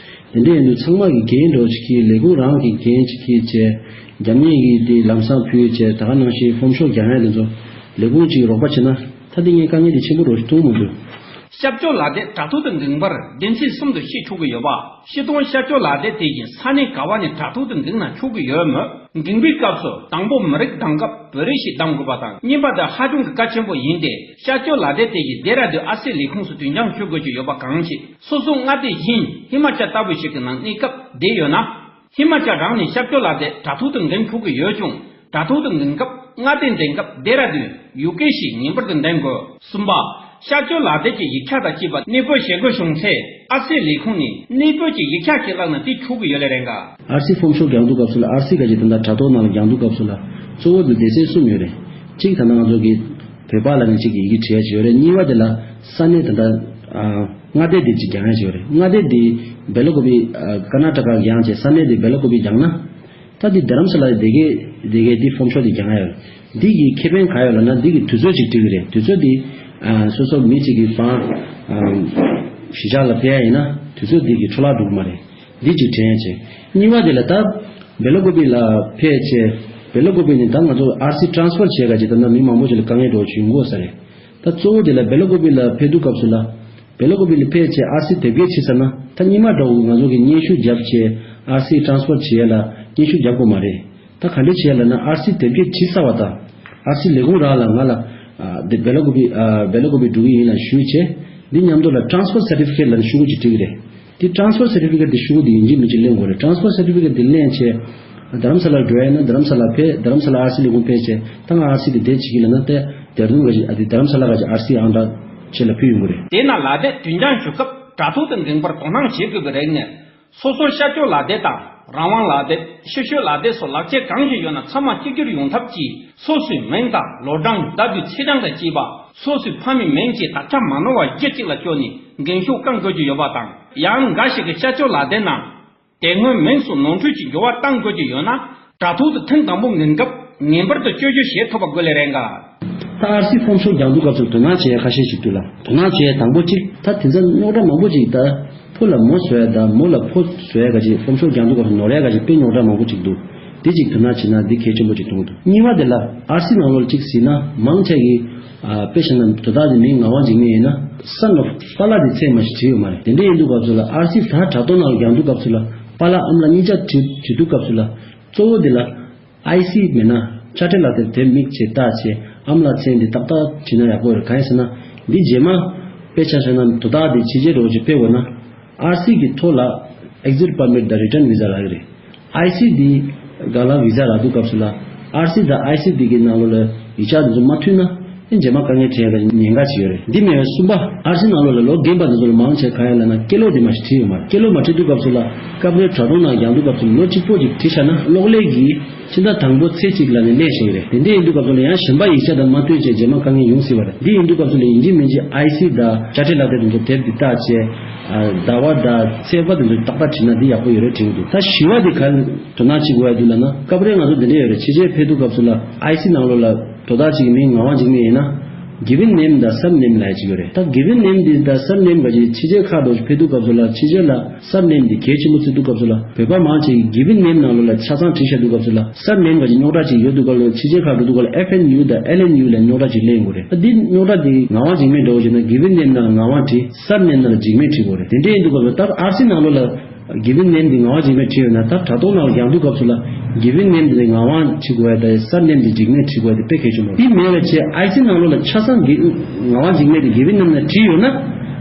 དེ་འདྲ་ཡིན་དུས་ཚང་མ་གི་འགན་འགྲོ་ཅིག་གིས། ལས་ཁུངས་རང་གི་འགན་ཅིག་གིས་བྱས། རྒྱབ་གཉེར་གྱི་དེ་ལམ་སང་ཕུལ་བྱས། ད་ག་ནང་བཞིན་ཕོམ་ཤོག་རྒྱག་ཡ་དེ་ཚོ་ལས་ཁུངས་ཅིག་རོགས་པ་བྱེད་ན། ད་དེ་ངས་དཀའ་ངལ་དེ་ཆེན་པོ་རོགས་ཞིག་མཐོང་མི་འདུག། སྐྱབས་བཅོལ་ལག་དེབ་དྲ་ཐོག་ཏུ་འགེངས་པར་སྡེ་ཚན་གསུམ་དུ་ཕྱེ་ཆོག་གི་ཡོད་པ། སྤྱིར་བཏང་སྐྱབས་བཅོལ་ལག་དེབ་དེ་བཞིན་ས་གནས་ག་བ་ནས་དྲ་ཐོག་ཏུ་འགེངས་ན་ཆོག་གི་ཡོད་མོད། འགེངས་པའི་སྐབས་སུ་དང་པོ་མི་རིགས་གདམ་སྐབས་བོད་རིགས་ཤིག་གདམ་དགོས་པ་དང་། གཉིས་པ་དེ་ཧ་ཅང་གི་གལ་ཆེན་པོ་ཡིན་ཏེ། སྐྱབས་བཅོལ་ལག་དེབ་དེ་བཞིན་ལྡེ་ར་ལྡུན་ཨར་སི་ལས་ཁུངས་སུ་དུས་འགྱངས་ཞུ་དགོས་ཀྱི་ཡོད་པ་གང་ཞིག་སོ་སོའི་མངའ་སྡེ་གཞན་ཧི་མ་ཅལ་ལྟ་བུ་ཞིག་གི་ནང་གནས་སྐབས་བསྡད་ཡོད་ན། ཧི་མ་ཅལ་རང་ནས་སྐྱབས་བཅོལ་ལག་དེབ་དྲ་ཐོག་ཏུ་འགེངས་ཆོག་གི་ཡོད་ཀྱང་། དྲ་ཐོག་ཏུ་འགེངས་སྐབས་མངའ་སྡེ་འདེམས་སྐབས་ལྡེ་ར་ལྡུན་ཡུ་ཀེ་ཞེས་ངེས་པར་དུ་འདེམས་དགོས། གསུམ་པ། སྐྱབས་བཅོལ་ལག་དེབ་ཀྱི་ཡིག་ཆ་དང་བཅས་པ་གནས་སྤོས་བྱེད་དགོས་བྱུང་ཚེ། ཨར་སི་ལས་ཁུངས་ནས་གནས་སྤོས་ཀྱི་ཡིག་ཆ་ཞིག་བཀླགས་ན་དེ་ཆོག་གི་ཡོད་ལེ་རེད་འགའ། ཨར་སི་ཕོམ་ཤོག་རྒྱག་དུས་སྐབས་སུ་ལ། ཨར་སི་ག་ཅིག་དེ་འདྲ་དྲ་ཐོག་ནང་ལ་རྒྱག་དུས་སྐབས་སུ་ལ། གཙོ་བོ་དེ་སྡེ་ཚན་གསུམ་ཡོད་རེད། གཅིག་ད་ལྟ་ང་ཚོ་གི་བོད་པ་ལ་ནི་གཅིག་གི་ཡི་གེ་བྲིས་ཡ་ཅིག་ཡོད་རེད། གཉིས་པ་དེ་ལ་ས་གནས་ད་ལྟ་ཨ་མངའ་སྡེ་དེ་གཅིག་རྒྱག་ཡ་ཅིག་ཡོད་རེད། མངའ་སྡེ་དེ་སྦེ་ལ་ཀོ་པི། ཨ་ཀར་ནཱ་ཊ་ཀ་རྒྱག་བྱས་ས་གནས་དེ་སྦེ་ལ་ཀོ་པི་རྒྱག་ན། ད་འདི་རྡ་རམ་ས་ལ་དེ་གའི་དེ་གའི་འདི་ཕོམ་ཤོག་དེ་རྒྱག་ཡ་ཡོད། འདི་གི་ཁེ་ཕན་ག་ཡོད་ལབ་ན། འདི་གི་དུས་ཚོད་ཅིག་འགྲིག་གི་རེད། དུས་ཚོད་འདི་ཨ་སོ་སོ་མི་གཅིག་གི་བང་ཨ་གཞིས་ཆགས་ལ་སྤེལ་ཡ་ཡིན་ན་དུས་ཚོད་འདི་གི་འཕྲོ་བརླག་འགྲོ་གི་མ་རེད། འདི་གཅིག་དྲན་བྱས། གཉིས་པ་དེ་ལ་ད་སྦེ་ལ་ཀོ་པི་ལ་ཕེབས་བྱས། སྦེ་ལ་ཀོ་པི་ནས་ད་ང་ཚོ་ཨར་སི་ཊ་རན་སི་ཕར་བྱས་ག་ཅིག་ད་ལྟ་མི་མང་པོ་ཅིག་ལ་དཀའ་ངལ་འགྲོ་བྱུང་དགོས་ས་རེད། ད་གཙོ་བོ་དེ་ལ་སྦེ་ལ་ཀོ་པི་ལ་ཕེབས་དུས་སྐབས་སུ་ལ། སྦེ་ལ་ཀོ་པི་ལ་ཕེབས་བྱས་ཨར་སི་དེབ་སྐྱེལ་བྱེད་ས་ན། ད་སྔོན་མ་འདྲ་བོ་ང་ཚོ་གི་སྙན་ཞུ་བརྒྱབ་བྱས་ཨར་སི་ཊ་རན་སི་ཕར་བྱེད་ཡ་ལ་སྙན་ཞུ་བརྒྱབ་དགོས་མ་རེད། ད་ག་འདྲ་བྱེད་ཡ་ལབ་ན། ཨར་སི་དེབ་སྐྱེལ་བྱེད་ཚར་བ་དང་། ཨར་སི་ལས་ཁུངས་རང་ལ་ང་ལ་ཨ་དེ་སྦེ་ལ་ཀོ་པི་ཨ་སྦེ་ལ་ཀོ་པི་འགྲོ་གི་ཡིན་ལབ་ཞུས་བྱས། འདི་མཉམ་དུ་ལ་transfer certificate ལབ་ནས་ཤོག་གུ་ཅིག་བྲིས་ཀྱི་རེད། དེ་transfer certificate དེ་ཤོག་གུ་དེ་ཡིན་གཅིག་མིན་གཅིག་ལེན་དགོས་རེད། transfer certificate དེ་ལེན་བྱས། རྡ་རམ་ས་ལར་འགྲོ་ཡ་ཡིན་ན་རྡ་རམ་ས་ལ་ཕེབས། རྡ་རམ་ས་ལ་ཨར་སི་ལས་ཁུངས་ཕེབས་བྱས། ད་ང་ཨར་སི་དེ་དེ་བྱེད་ཀྱི་ལབ་ན། དེ་དེར་དུང་ག་ཅིག་ཨ་དེ་རྡ་རམ་ས་ལ་ག་ཅིག་ཨར་སི་ཨང་གྲངས་ཁྱེད་ལ་ཕུལ་ཡོང་གི་རེད། དེས་ན་ལག་དེབ་དུས་འགྱངས་ཞུ་སྐབས་དྲ་ཐོག་ཏུ་འགེངས་པར་དོ་སྣང་བྱེད་དགོས་པའི་རིགས་ནི། སོ་སོའི་སྐྱབས་བཅོལ་ལག་དེབ་དང་། རང་དབང་ལག་དེབ། ཕྱིར་བཤོལ་ལག་དེབ་སོགས་ལག་ཁྱེར་གང་ཞིག་ཡོད་ན་ཚང་མ་གཅིག་གྱུར་ཡོང་ཐབས་ཀྱིས། སོ་སོའི་མིང་དང་ལོ་གྲངས། ཟླ་དུས་ཚེས་གྲངས་དང་བཅས་པ། སོ་སོའི་ཕ་མའི་མིང་བཅས་དག་ཆ་མ་ནོར་བ་གཞི་གཅིག་ལ་བཅོལ་ནས་འགེངས་ཤོག་བསྐང་དགོས་ཀྱི་ཡོད་པ་དང་། ཡང་འགའ་ཞིག་གིས་སྐྱབས་བཅོལ་ལག་དེབ་ནང་དེ་སྔོན་མིང་སོགས་ནོར་འཁྲུལ་གྱི་འགྱུར་བ་གཏང་དགོས་ཀྱི་ཡོད་ན། དྲ་ཐོག་ཏུ་ཐེངས་དང་པོ་འགེངས་སྐབས་ངེས་པར་དུ་བཅོས་བསྒྱུར་བྱེད་ཐུབ་པ་དགོས་ལེ་རེད་འགའ། ད་ཨར་སི་ཕོམ་ཤོག་རྒྱག་དུས་སྐབས་སུ་དོ་སྣང་བྱེད་ཡ་ཁ་ཤས་ཤིག་འདུག་ལ། དོ་སྣང་བྱེད་ཡ་དང་པོ་གཅིག་ད་དེ་ཚོ་རྙོག་དྲ་མང་པོ་ཅིག་ད་ཕོ་ལ་མོ་བཟོ་ཡ་དང་མོ་ལ་ཕོ་བཟོ་ཡ་ག་ཅིག་ཕོམ་ཤོག་རྒྱག་དུས་སྐབས་སུ་ནོར་ཡ་ག་ཅིག་དཔེ་རྙོག་དྲ་མང་པོ་ཅིག་འདུག། དེ་གཅིག་དོ་སྣང་བྱེད་ན་འདི་གལ་ཆེན་པོ་ཅིག་མཐོང་གི་འདུག། གཉིས་པ་དེ་ལ་ཨར་སི་ནང་ལོགས་ལ་གཅིག་གཟིགས་ན་མང་ཆེ་གིས་ཨ་དཔེ་བཞག་ན་དོ་བདག་དེ་མིང་ངག་དབང་འཇིགས་མེད་ཡིན་ན་son of པཱ་ལགས་དེ་མཚན་མ་ཞིག་བྲིས་ཡོད་མ་རེད། དེ་འདྲ་ཡིན་དུས་སྐབས་སུ་ལ་ཨར་སི་ད་དྲ་ཐོག་ནང་ལ་རྒྱག་དུས་སྐབས་སུ་ལ་པཱ་ལགས་ཨ་མ་ལགས་གཉིས་ཆ་བྲིས་བྲིས་དུས་སྐབས་སུ་ལ་གཙོ་བོ་དེ་ལ། ཨའི་སི་མེད་ན་དཔྱ་ཁྲལ་ལག་དེབ་དེབ་མིག་བྱས་བལྟས་བྱས་ཨ་མ་ལགས་མཚན་དེ་ཏག་ཏག་བྲིས་ན་ཡག་པོ་རེད། གང་ཡིན་ཟེར་ན་འདི་རྗེས་མ་དཔེ་ཆ་བཞག་ན་དོ་བདག་དེ་ཕྱི་རྒྱལ་འགྲོ་ཅིག་ཕེབས་དགོས་ན་ཨར་སི་གི་ཐོག་ལ་exit permit དང་return visa རག་གི་རེད། ཨའི་སི་འདི་སྒང་ལ་visa རག་དུས་སྐབས་སུ་ལ་ཨར་སི་དང་ཨའི་སི་འདི་གི་ནང་ལོགས་ལ་ཡིག་ཆ་འདི་ཚོ་མ་མཐུན་ན་ རྗེས་མ་དཀའ་ངལ་འཕྲད་ཡ་ལ་ཉེན་ཁ་ཅིག་ཡོད་རེད། འདི་མེད་པའི་གསུམ་པ། ཨར་སི་ནང་ལོགས་ལ་ལོ་རྒན་པ་དེ་ཚོ་ལ་མང་ཆེ་ག་ཡ་ལབ་ན་སྐད་ལོག་དེ་མ་ཞིག་བྲིས་ཡོད་མ་རེད། སྐད་ལོག་མ་བྲིས་དུས་སྐབས་སུ་ལ་སྐབས་རེ་དྲ་ཐོག་ནང་ཡང་དུས་སྐབས་སུ་ལོ་གཅིག་པོ་ཅིག་བྲིས་བཞག་ན་གློག་ཀླད་ཀྱིས་ཕྱི་ཟླ་དང་པོ་ཚེས་གཅིག་ལ་ནས་ལེན་བྱེད་ཀྱི་རེད། དེ་འདྲ་ཡིན་དུས་སྐབས་སུ་ལ་ཡང་གཞན་པ་ཡིག་ཆ་དང་མ་མཐུན་བྱས་རྗེས་མ་དཀའ་ངལ་ཡོང་སྲིད་པ་རེད། འདི་ཡིན་དུས་སྐབས་སུ་ལ་ཡིན་གཅིག་མིན་གཅིག་ཨའི་སི་དང་དཔྱ་ཁྲལ་ལག་དེབ་དེ་ཚོ་དེབ་འདི་བལྟ་བྱས། ཟླ་བ་དང་ཚེས་པ་དེ་ཚོ་ཏག་ཏག་བྲིས་ན་འདི་ཡག་པོ་ཡོད་རེད་དྲན་གྱི་འདུག་ད་བཞི་བ་དེ་ག་རེ་དོ་སྣང་བྱེད་དགོས་ཡ་འདུག་ལབ་ན། སྐབས་རེ་ང་ཚོ་འདི་འདྲ་ཡོད་རེད། ཕྱི་རྒྱལ་ཕེབས་དུས་སྐབས་སུ་ལ་ཨའི་སི་ནང་ལོགས་ལ་དོ་བདག་ཅིག་མིང་ངག་དབང་འཇིགས་མེད་ཡིན་ན། Given name དང་surname ལབ་ཡ་ཅིག་ཡོད་རེད། ད་Given name འདི་དང་surname ག་ཅིག་ཕྱི་རྒྱལ་ཁག་ཏུ་ཕེབས་དུས་སྐབས་སུ་ལ་ཕྱི་རྒྱལ་ལ་surname འདི་གལ་ཆེན་པོ་བརྩི་དུས་སྐབས་སུ་ལ་བོད་པ་མང་ཆེ་གིས་Given name ནང་ལོགས་ལ་ཆ་ཚང་བྲིས་བཞག་དུས་སྐབས་སུ་ལ་surname ག་ཅིག་རྙོག་དྲ་ཅིག་ཡོད་དུས་སྐབས་ལ་ཕྱི་རྒྱལ་ཁག་ཏུ་འགྲོ་དུས་སྐབས་ལ་F N U དང་L N U ལ་རྙོག་དྲ་ཅིག་སླེབས་ཡོང་གི་རེད། ད་འདི་རྙོག་དྲ་འདི་ངག་དབང་འཇིགས་མེད་འདྲ་བོ་བྱས་ན་Given name ནང་ལ་ངག་དབང་བྲིས། Surname ནང་ལ་འཇིགས་མེད་བྲིས་དགོས་རེད། དེ་འདྲ་ཡིན་དུས་སྐབས་སུ་ད་ཨར་སི་ནང་ལོགས་ལ་Given name འདི་ངག་དབང་འཇིགས་མེད་བྲིས་ཡོད་ན། ད་དྲ་ཐོག་ནང་ལ་ཡང་དུས་སྐབས་སུ་ལ་Given name འདི་ངག་དབང་བྲིས་དགོས་ཡ་དང་surname འདི་འཇིགས་མེད་བྲིས་དགོས་ཡ་དེ་དཔེ་གལ་ཆེན་པོ་རེད། དེ་མེད་པ་བྱས་ཨའི་སི་ནང་ལོགས་ལ་ཆ་ཚང་གི་ངག་དབང་འཇིགས་མེད་དེ་Given name ནང་བྲིས་ཡོད་ན།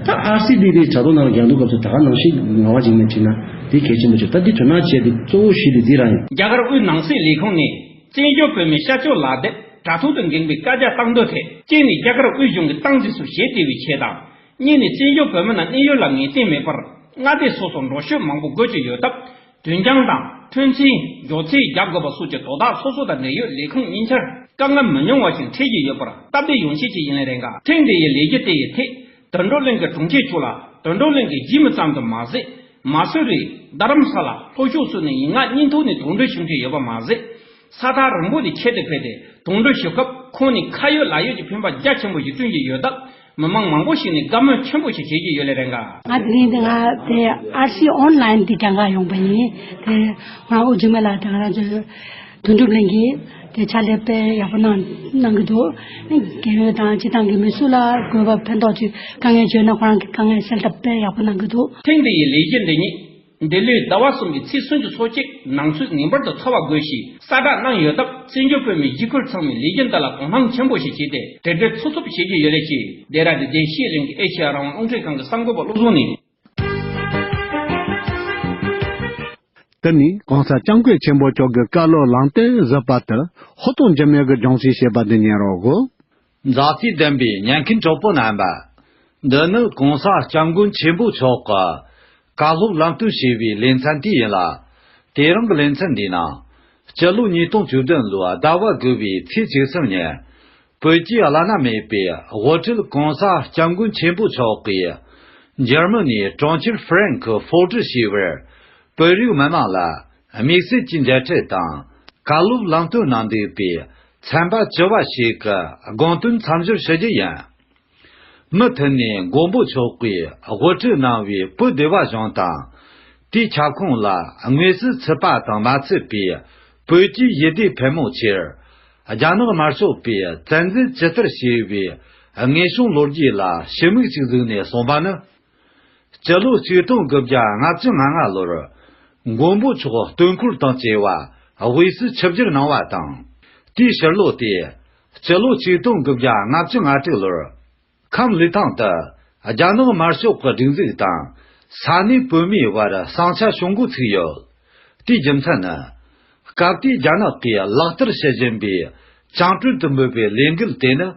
ད་ཨར་སི་འདི་དེ་དྲ་ཐོག་ནང་ལ་ཡང་དུས་སྐབས་སུ་ད་ག་ནང་བཞིན་ངག་དབང་འཇིགས་མེད་བྲིས་ན་དེ་གལ་ཆེན་པོ་ཆེ། ད་འདི་དོ་སྣང་བྱས་ཏེ་གཙོ་བོ་བཞི་དེ་འདི་རང་ཡིན། རྒྱ་གར་དབུས་ནང་སྲིད་ལས་ཁུངས་ནས་བཙན་བྱོལ་བོད་མིའི་ཤར་ཕྱོགས་ལག་དེབ་དྲ་ཐོག་ཏུ་འགེངས་པའི་བཀའ་རྒྱ་བཏང་དོན་ཐད། གཅིག་ནས་རྒྱ་གར་དབུས་གཞུང་གི་སྟངས་འཛིན་སོགས་བྱེད་བདེ་བའི་ཆེད་དང་། གཉིས་ནས་བཙན་བྱོལ་བོད་མི་རྣམས་གནས་ཡུལ་ལ་ངེས་གཏན་མེད་པར་མངའ་སྡེ་སོ་སོར་འགྲོ་སྐྱོད་མང་པོ་དགོས་ཀྱི་ཡོད་སྟབས། མཐུན་རྐྱེན་དང་ཐོན་རྫས་མགྱོགས་ཚད་རྒྱག་དགོས་པ་སོགས་ཀྱི་དོ་བདག་སོ་སོ་དང་འབྲེལ་ཡོད་ལས་ཁུངས་གཉིས་ཆར་དཀའ་ངལ་མི་ཉུང་བ་ཞིག་འཕྲད་ཀྱི་ཡོད་པར་སྟབས་བདེ་ཡོང་ཆེད་ཀྱི་ཡིན་ལེ་རེད་འགའ། ཐེངས་འདི་ཡི་ལས་གཞི་དེ་ཡི་ཐད་དོན་གྲུབ་གླིང་གི་གྲོང་ཁྱེར་ཕྱོགས་ལ་དོན་གྲུབ་གླིང་གི་གཞིས་མི་ཙམ་དུ་མ་ཟད། མ་སུ་རི། རྡ་རམ་ས་ལ། ལྷོ་ཕྱོགས་སུ་ནས་ཡིག་ངག་གཉིས་ཐོག་ནས་དོགས་འདྲི་ཞུ་མཁན་ཡོད་པ་མ་ཟད། ས་ཐག་རིང་པོ་ནས་ཁྱེར་ཏེ་ཕེབས་ཏེ་དོགས་འདྲི་ཞུ་སྐབས་ཁོང་ནས་ཁ་ཡོད་ལག་ཡོད་ཀྱི་ཕན་པ་རྒྱ་ཆེན་པོ་ཞིག་བསྐྲུན་གྱི་ཡོད་སྟབས། མི་མང་མང་པོ་ཞིག་ནས་དགའ་མོས་ཆེན་པོ་ཞིག་བྱེད་ཀྱི་ཡོད་ལེ་རེད་འགའ། ང་དེ་རིང་འདི་ང་དེ་ཨར་སི་ཨོན་ལའིན་དེ་གྲངས་ཀ་ཡོང་པ་ཡིན། དེ་ང་ཨོ་འཇིགས་མེད་ལགས་དེ་ང་རང་ཚོའི་དོན་གྲུབ་གླིང་གིས་དེ་ཕྱག་ལས་དཔེ་ཡག་པོ་གནང་གནང་གི་འདུག་རྒན་ཡོལ་དང་སྤྱི་བཏང་གི་མི་སུ་ལ་དགོས་པ་ཕན་ཐོགས་ཀྱི་དཀའ་ངལ་བརྗོད་ན་ཁོ་རང་གི་དཀའ་ངལ་སེལ་ཐབས་དཔེ་ཡག་པོ་གནང་གི་འདུག་ཐེངས་འདི་ཡི་ལས་གཞི་འདི་ཉིད། འདི་ལོའི་ཟླ་བ་གསུམ་པའི་ཚེས་སུམ་ཅུ་སོ་གཅིག་ནང་ཚུད་ངེས་པར་དུ་ཚར་བ་དགོས་ཞེས་གསལ་བསྒྲགས་གནང་ཡོད་སྟབས། བཙན་བྱོལ་བོད་མིའི་གཞིས་ཁུལ་ཚང་མས་ལས་གཞི་འདི་ལ་དོ་སྣང་ཆེན་པོ་ཞིག་བྱས་ཏེ་དྲིལ་བསྒྲགས་འཚུབ་འཚུབ་བྱེད་ཀྱི་ཡོད་ལེ་ཞེས་ལྡེ་ར་ལྡུན་ཨེ་ཤེ་ཡ་རང་དབང་རླུང་འཕྲིན་ཁང་གི་གསར་འགོད་པ་བློ་བཟང་ནས། དེ་ནས་༸གོང་ས་༸སྐྱབས་མགོན་ཆེན་པོ་མཆོག་གི་བཀའ་སློབ་ལམ་སྟོན་གཟིགས་པ་དེར་ཧོ་ཏོང་འཇིགས་མེད་ཀྱིས་སྦྱོང་བརྩོན་བྱས་པ་འདི་ཉན་རོགས་གོ། མཛའ་བརྩེ་ལྡན་པའི་ཉན་མཁན་གྲོགས་པོ་རྣམ་པ། འདི་ནི་༸གོང་ས་༸སྐྱབས་མགོན་ཆེན་པོ་མཆོག་གི་བཀའ་སློབ་ལམ་སྟོན་ཞེས་པའི་ལེ་ཚན་དེ་ཡིན་ལ། དེ་རིང་གི་ལེ་ཚན་འདིའི་ནང་། སྤྱི་ལོ་ཉིས་སྟོང་བཅུ་བདུན་ལོའི་ཟླ་བ་དགུ་བའི་ཚེས་བཅུ་གསུམ་ཉིན། བོད་ཀྱི་བླ་ན་མེད་པའི་དབུ་ཁྲིད་༸གོང་ས་༸སྐྱབས་མགོན་ཆེན་པོ་མཆོག་གིས། འཇར་མ་ནིའི་གྲོང་ཁྱེར་ཧྥ་རན་ཁི་ཧྥོ་ཏི་ཞེས་པར། བོད་རིགས་མི་མང་ལ་དམིགས་བསལ་གྱི་མཇལ་འཕྲད་དང་བཀའ་སློབ་ལམ་སྟོན་གནང་འདུག་པའི་ཚན་པ་བཅུ་བ་ཞིག་གི་དགོངས་དོན་མཚམས་སྦྱོར་ཞུ་རྒྱུ་ཡིན། མུ་མཐུད་ནས་མགོན་པོ་མཆོག་གིས་དབུ་ཁྲིད་གནང་བའི་བོད་བདེ་བ་གཞུང་དང་། དེའི་ཁྱབ་ཁོངས་ལ་དངོས་སུ་ཚུད་པ་དང་མ་ཚུད་པའི་བོད་ཀྱི་ཡུལ་སྡེ་ཕལ་མོ་ཆེར། རྒྱ་ནག་དམར་ཤོག་པས་བཙན་འཛུལ་ཇི་ལྟར་བྱས་པའི་དངོས་བྱུང་ལོ་རྒྱུས་ལ་ཞིབ་མོ་ཞིག་གཟིགས་ནས་གསུངས་པ་ནི། སྤྱི་ལོ་ཆིག་སྟོང་དགུ་བརྒྱ་ལྔ་བཅུ་ང་ལྔ་ལོར་མགོན་པོ་མཆོག་སྟོན་འཁོར་དང་བཅས་པ་དབུས་སུ་ཆིབས་བསྒྱུར་གནང་བ་དང་། དེའི་ཕྱིར་ལོ་དེ་སྤྱི་ལོ་ཆིག་སྟོང་དགུ་བརྒྱ་ལྔ་བཅུ་ང་དྲུག་ལོར་ཁམས་ལི་ཐང་དུ་རྒྱ་ནག་དམར་ཤོག་གི་སྒྲིག་འཛུགས་དང་ས་གནས་བོད་མིའི་བར་ཟིང་ཆ་བྱུང་འགོ་ཚུགས་ཡོད། དེའི་རྒྱུ་མཚན་ནི། སྐབས་དེའི་རྒྱ་ནག་གིས་ལག་བསྟར་བྱེད་བཞིན་པའི་བཅིངས་འགྲོལ་དུ་འབོད་པའི་ལས་འགུལ་དེ་ནི།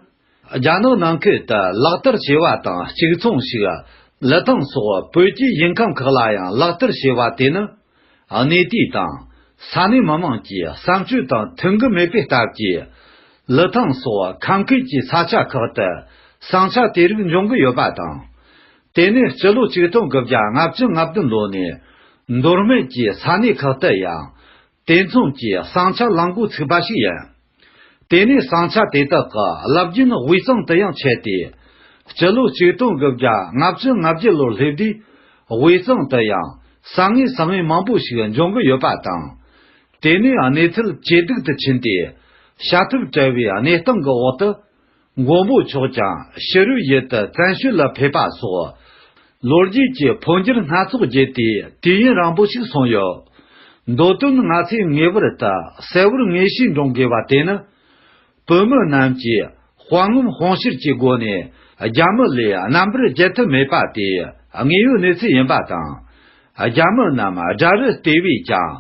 རྒྱ་ནག་ནང་ཁུལ་དུ་ལག་བསྟར་བྱས་པ་དང་གཅིག་མཚུངས་ཤིག་ལི་ཐང་སོགས་བོད་ཀྱི་ཞིང་ཁམས་ཁག་ལ་ཡང་ལག་བསྟར་བྱས་པ་དེ་ནི། གནས་དུས་དང་ས་གནས་མི་མང་གིས་བསམ་སྤྱོད་དང་མཐུན་གྱི་མེད་པའི་སྟབས་ཀྱིས། ལི་ཐང་སོགས་ཁམས་ཁུལ་གྱི་ས་ཆ་ཁག་ཏུ་ཟིང་ཆ་དེ་རིགས་འབྱུང་གི་ཡོད་པ་དང་། དེ་ནས་སྤྱི་ལོ་ཆིག་སྟོང་དགུ་བརྒྱ་ལྔ་བཅུ་ང་བདུན་ལོ་ནས་མདོ་སྨད་ཀྱི་ས་གནས་ཁག་ཏུ་ཡང་། དེ་མཚུངས་ཀྱི་ཟིང་ཆ་ལངས་འགོ་ཚུགས་པ་ཞིག་ཡིན། དེ་ནས་ཟིང་ཆ་དེ་དག་གི་རླབས་རྒྱུན་དབུས་གཙང་དུ་ཡང་ཁྱབ་སྟེ། སྤྱི་ལོ་ཆིག་སྟོང་དགུ་བརྒྱ་ལྔ་བཅུ་ང་བརྒྱད་ལོར་སླེབས་དུས་དབུས་གཙང་དུ་ཡང་ས་ངན་ས་ངན་མང་པོ་ཞིག་འབྱུང་གི་ཡོད་པ་དང་། དེ་ནས་གནས་ཚུལ་ཇེ་སྡུག་ཏུ་ཕྱིན་ཏེ། བྱ་ཐབས་བྲལ་བའི་གནས་སྟངས་ཀྱི་འོག་ཏུ། མགོན་པོ་མཆོག་ཀྱང་ཕྱི་རོལ་ཡུལ་དུ་བཙན་བྱོལ་ལ་ཕེབས་པ་སོགས། ལོ་རྒྱུས་ཀྱི་འཕོ་འགྱུར་སྣ་ཚོགས་བརྒྱུད་དེ་དུས་ཡུན་རིང་པོ་ཞིག་སོང་ཡོད། མདོ་དོན་ང་ཚོས་ངེས་པར་དུ་གསལ་བོར་ངེས་ཤེས་འདྲེན་དགོས་པ་དེ་ནི། བོད་མི་རྣམས་ཀྱིས་དཔའ་ངོམ་དཔུང་ཤེད་ཀྱི་སྒོ་ནས་རྒྱ་མི་ལས་རྣམ་པར་རྒྱལ་ཐབས་མེད་པ་དེ་དངོས་ཡོད་གནས་ཚུལ་ཡིན་པ་དང་། རྒྱ་མི་རྣམས་དགྲ་རུ་བལྟས་པས་ཀྱང་།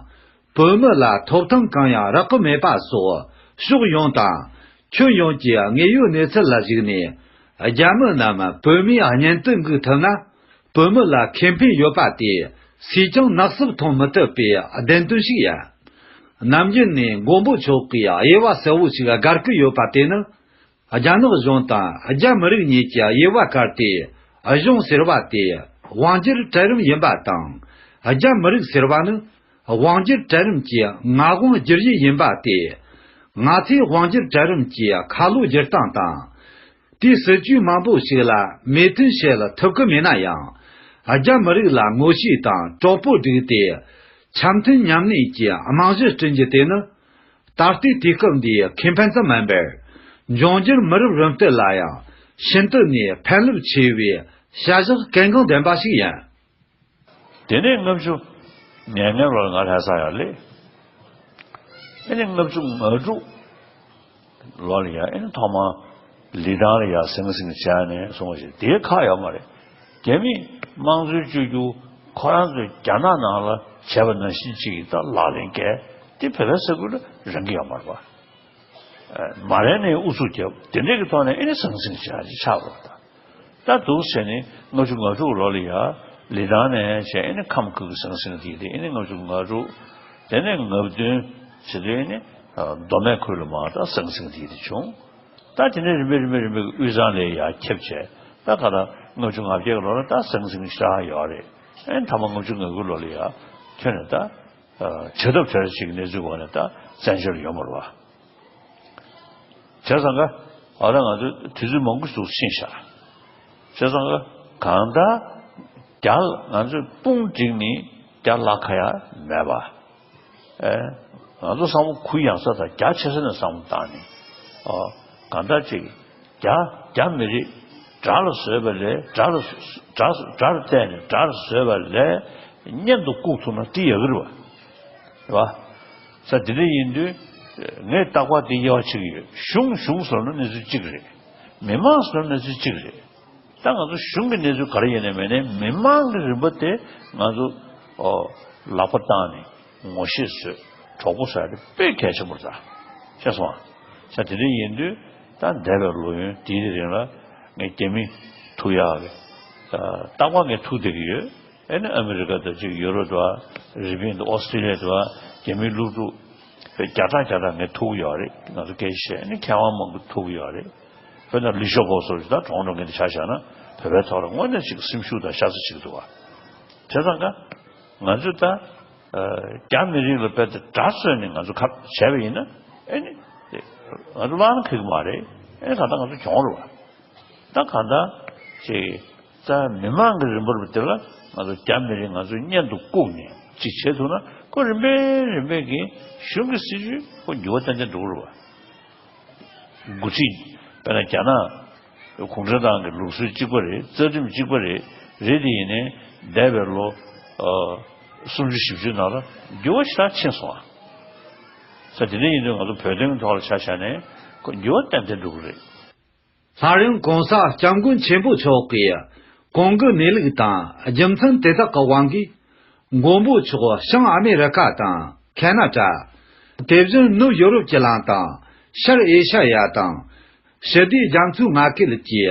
བོད་མི་ལ་ཐོབ་ཐང་གང་ཡང་རག་གི་མེད་པ་སོགས་ཕྱོགས་ཡོངས་དང་ ཁྱོན་ཡོངས་ཀྱི་དངོས་ཡོད་གནས་ཚུལ་ལ་གཞིགས་ནས། རྒྱ་མི་རྣམས་བོད་མིའི་གཉེན་སྟོན་འགུག་ཐུབ་ན། བོད་མི་ལ་ཁེ་ཕན་ཡོད་པ་དེ་སུས་ཀྱང་ནག་སུབ་མཐོང་མི་ཐུབ་པའི་བདེན་དོན་ཞིག་ཡིན། ནམ་རྒྱུན་ནས་མགོན་པོ་མཆོག་གིས་དབྱེ་བ་གསལ་བོ་ཞིག་དགར་གི་ཡོད་པ་དེ་ནི། རྒྱ་ནག་གཞུང་དང་རྒྱ་མི་རིགས་གཉིས་ཀྱི་དབྱེ་བ་བཀར་ཏེ། གཞུང་ཟེར་བ་དེ་དབང་སྒྱུར་གྲལ་རིམ་ཡིན་པ་དང་། རྒྱ་མི་རིགས་ཟེར་བ་ནི། དབང་སྒྱུར་གྲལ་རིམ་གྱི་མངའ་དབང་བསྒྱུར་ཡུལ་ཡིན་པ་སྟེ། ང་ཚོས་དབང་སྒྱུར་གྲལ་རིམ་གྱི་ཁ་ལོ་བསྒྱུར་སྟངས་དང་། དེའི་སྲིད་ཇུས་མང་པོ་ཞིག་ལ་མོས་མཐུན་བྱེད་ཐུབ་ཀྱི་མེད་ན་ཡང་། རྒྱ་མི་རིགས་ལ་ངོ་ཤེས་དང་གྲོགས་པོ་བསྒྲིགས་ཏེ། འཆམ་མཐུན་མཉམ་གནས་ཀྱི་རྨང་གཞི་བསྐྲུན་རྒྱུ་དེ་ནི། ད་ལྟའི་དུས་སྐབས་འདིའི་ཁེ་ཕན་ཙམ་མིན་པར། འབྱུང་འགྱུར་མི་རབས་རིམ་སྤེལ་ལ་ཡང་ཤིན་ཏུ་ནས་ཕན་རླབས་ཆེ་བའི་བྱ་གཞག་གལ་འགངས་ལྡན་པ་ཞིག་ཡིན། དེ་ནས་ལྔ་བཅུ་ང་ལྔའི་ལོར་ང་ལྷ་ས་ཡར་སླེབས། ཨ་ནི་ལྔ་བཅུ་ང་དྲུག་ལོ་ལ་ཡར་ཨ་ནི་ཐོག་མར་ལི་ཐང་ལ་ཡར་ཟིང་ཟིང་བྱས་ནས་སོང་བ་ཞིག་དེའི་ཁག་ཡོད་མ་རེད། རྒྱ་མིས་དམངས་གཙོའི་བཅོས་བསྒྱུར་ཁོ་རང་ཚོས་རྒྱ་ནག་ནང་ལ་བྱས་པ་ནང་བཞིན་གཅིག་གིས་ད་ལག་ལེན་བཀལ་དེ་བོད་པའི་ས་ཁུལ་ལ་རང་གི་ཡོད་མ་རེད་པ། མ་རན་ནས་ཨུ་ཚུགས་རྒྱབ་དེ་འདྲས་ཀྱི་ཐོག་ནས་ཨེ་ནི་ཟང་ཟིང་བྱ་ཅིག་ཆགས་པ་དང་། ད་འདུག་བྱས་ནས་ལྔ་བཅུ་ང་དྲུག་ལོ་ལ་ཡ་ལི་ཐང་ནས་བྱས་ཨེ་ནི་ཁམས་ཁུལ་གྱི་ཟང་ཟིང་དེ་དེ་ཨེ་ནི་ལྔ་བཅུ་ང་དྲུག་དེ་ནས་ང་བདུན་བྱེད་དུས་ཨེ་ནི་མདོ་སྨད་ཁུལ་ལ་མར་ད་ཟང་ཟིང་དེ་དེ་བྱུང་། ད་དེ་ནས་རིམ་པས་རིམ་པས་རིམ་པས་དབུས་གཙང་ལ་ཡ་ཁྱབ་བྱས་ད་ག་ད་ལྔ་བཅུ་ང་བརྒྱད་ལོ་ལ་ད་ཟང་ཟིང་ཤ་ཡོད་རེད། ཨེ་ནི་ཐ་མ་ལྔ་བཅུ་ང་དགུ་ལོ་ལ་ཡ་ཁྱོན་ནས་ད་བྱེད་ཐབས་བྲལ་ཞིག་གནས་ཚུལ་འོག་ནས་ད་བཙན་བྱོལ་ཡོད་མ་རེད་བ། བྱས་ཙང་ཀ་ཨ་ད་ང་ཚོ་དུས་ཚོད་མང་པོ་ཞིག་ཕྱིན་ཤག་བྱས་ཙང་ཀ་གང་ལྟར་རྒྱ་ང་ཚོས་དཔུང་བསྒྲིགས་ནས་རྒྱ་ལ་ཁ་ཡ་མེད་པ། ཨེ་ང་ཚོ་བསམ་བློ་གུ་ཡངས་ས་དང་རྒྱ་ཆེ་ས་ནས་བསམ་བློ་བཏང་ནས་ཨོ་གང་ལྟར་ཅིག་རྒྱ་རྒྱ་མི་རིགས་དགྲ་ལ་བཟོས་པ་ལས་དགྲ་ལ་དགྲ་དགྲ་ལ་བལྟས་ནས་དགྲ་ལ་བཟོས་པ་ལས་གཉེན་དུ་བཀུག་ཐུབ་ན་འགྲིག་ཡག་གི་རེད་བ། རེད་བ། ས་དེ་འདྲ་ཡིན་དུས་ངས་རྟག་པར་དེ་དབྱེ་བ་ཕྱེ་གི་ཡོད། གཞུང་གཞུང་ཟེར་ན་གནས་ཚུལ་གཅིག་རེད། མི་མང་ཟེར་ན་གནས་ཚུལ་གཅིག་རེད། ད་ང་ཚོ་གཞུང་གི་གནས་ཚུལ་ག་རེ་ཡིན་ནའི་མིན་ནའི་མི་མང་གི་རིམ་པ་དེ་ང་ཚོ་ཨོ་ལག་པ་བཏང་ནས་ངོ་ཤེས་བཟོས་གྲོགས་པོ་བཟོས་དེ་དཔེ་གལ་ཆེན་པོ་རེད་ད། ཤེས་སོང་ཨ། ས་དེ་འདྲ་ཡིན་དུས་ད་འདས་པའི་ལོ་ཡུན་དེའི་རིང་ལ་ངས་རྒྱ་མི་ཐུག་ཡག་རེད། རྟག་པར་ངས་ཐུག་བསྡད་ཀྱི་ཡོད། ཨེ་ནི་ཨ་མི་རི་ཀ་དང་གཅིག་ཡུ་རོབ་དང་རི་པིན་དང་ཨོ་སི་ཀྲི་ལི་ཡ་དང་རྒྱ་མིའི་སློབ་ཕྲུག་བརྒྱ་ཕྲག་བརྒྱ་ཕྲག་ངས་ཐུག་ཡོད་རེད། ང་ཚོ་སྐད་ཆ་བཤད་ཨེ་ནི་མཁས་དབང་མང་པོ་ཐུག་ཡོད་རེད། དཔེར་ན་ལི་ཤོ་པོ་སོགས་ད་གྲོང་གྲོང་ངེད་ཆ་བཞག་ན་བོད་པའི་ཐོག་ལ་དངོས་གནས་ཅིག་སེམས་ཤུགས་དང་ཤ་ཚ་ཅིག་འདུག་བ། བྱས་ཙང་ཀ་ང་ཚོས་ད་རྒྱ་མི་རིགས་ལ་དཔེ་དེ་དགྲ་བཟོས་ནས་ང་ཚོ་ཁ་བྱས་པ་ཡིན་ན་ཨེ་ནི་ང་ཚོ་བླ་ན་མཁས་ཀྱི་མ་རེད། ཨེ་ནི་ད་ལྟ་ང་ཚོ་གྱོང་རེད་བ། ད་གང་ལྟར་ཅིག་རྩ་མི་མང་གི་རིམ་པར་དེ་ལ་ང་ཚོ་རྒྱ་མི་རིགས་ང་ཚོ་གཉེན་དུ་བཀུག་ནས་ཅིག་བྱེད་ཐུབ་ན་ཁོ་རིམ་པས་རིམ་པས་ཀྱིས་གཞུང་གི་སྲིད་ཇུས་ཁོ་འགྱུར་བ་ཏན་ཏན་འགྲོ་གི་རེད་བ། འགོ་ཁྲིད་དཔེར་ན་རྒྱ་ནག་གུང་ཁྲན་ཏང་གི་ལུགས་སྲོལ་གཅིག་པ་རེད། རྩ་ཁྲིམས་གཅིག་པ་རེད། རེད་དེ་ཡིན་ནའི་འདས་པའི་ལོ་སུམ་ཅུ་བཞི་བཅུ་ནང་ལ་འགྱུར་བ་ཞེ་དྲག་ཕྱིན་སོང་ཨ། ས་དེ་འདྲ་ཡིན་དུས་ང་ཚོ་བོད་དོན་གྱི་ཐོག་ལ་ཆ་བཞག་ནས་ཁོ་འགྱུར་བ་ཏན་ཏན་འགྲོ་གི་རེད། སླར་ཡང་གོང་ས་སྐྱབས་མགོན་ཆེན་པོ་མཆོག་གིས་གོང་གི་གནས་ལུགས་དང་རྒྱུ་མཚན་དེ་དག་གི་དབང་གིས་མགོན་པོ་མཆོག་བྱང་ཨ་མེ་རི་ཀ་དང་ཁེ་ན་ཌ། དེ་བཞིན་ནུབ་ཡོ་རོབ་ཀྱི་གླིང་དང་ཤར་ཨེ་ཤ་ཡ་དང་། ཞི་བདེའི་རྒྱ་མཚོའི་མངའ་ཁུལ་གྱི་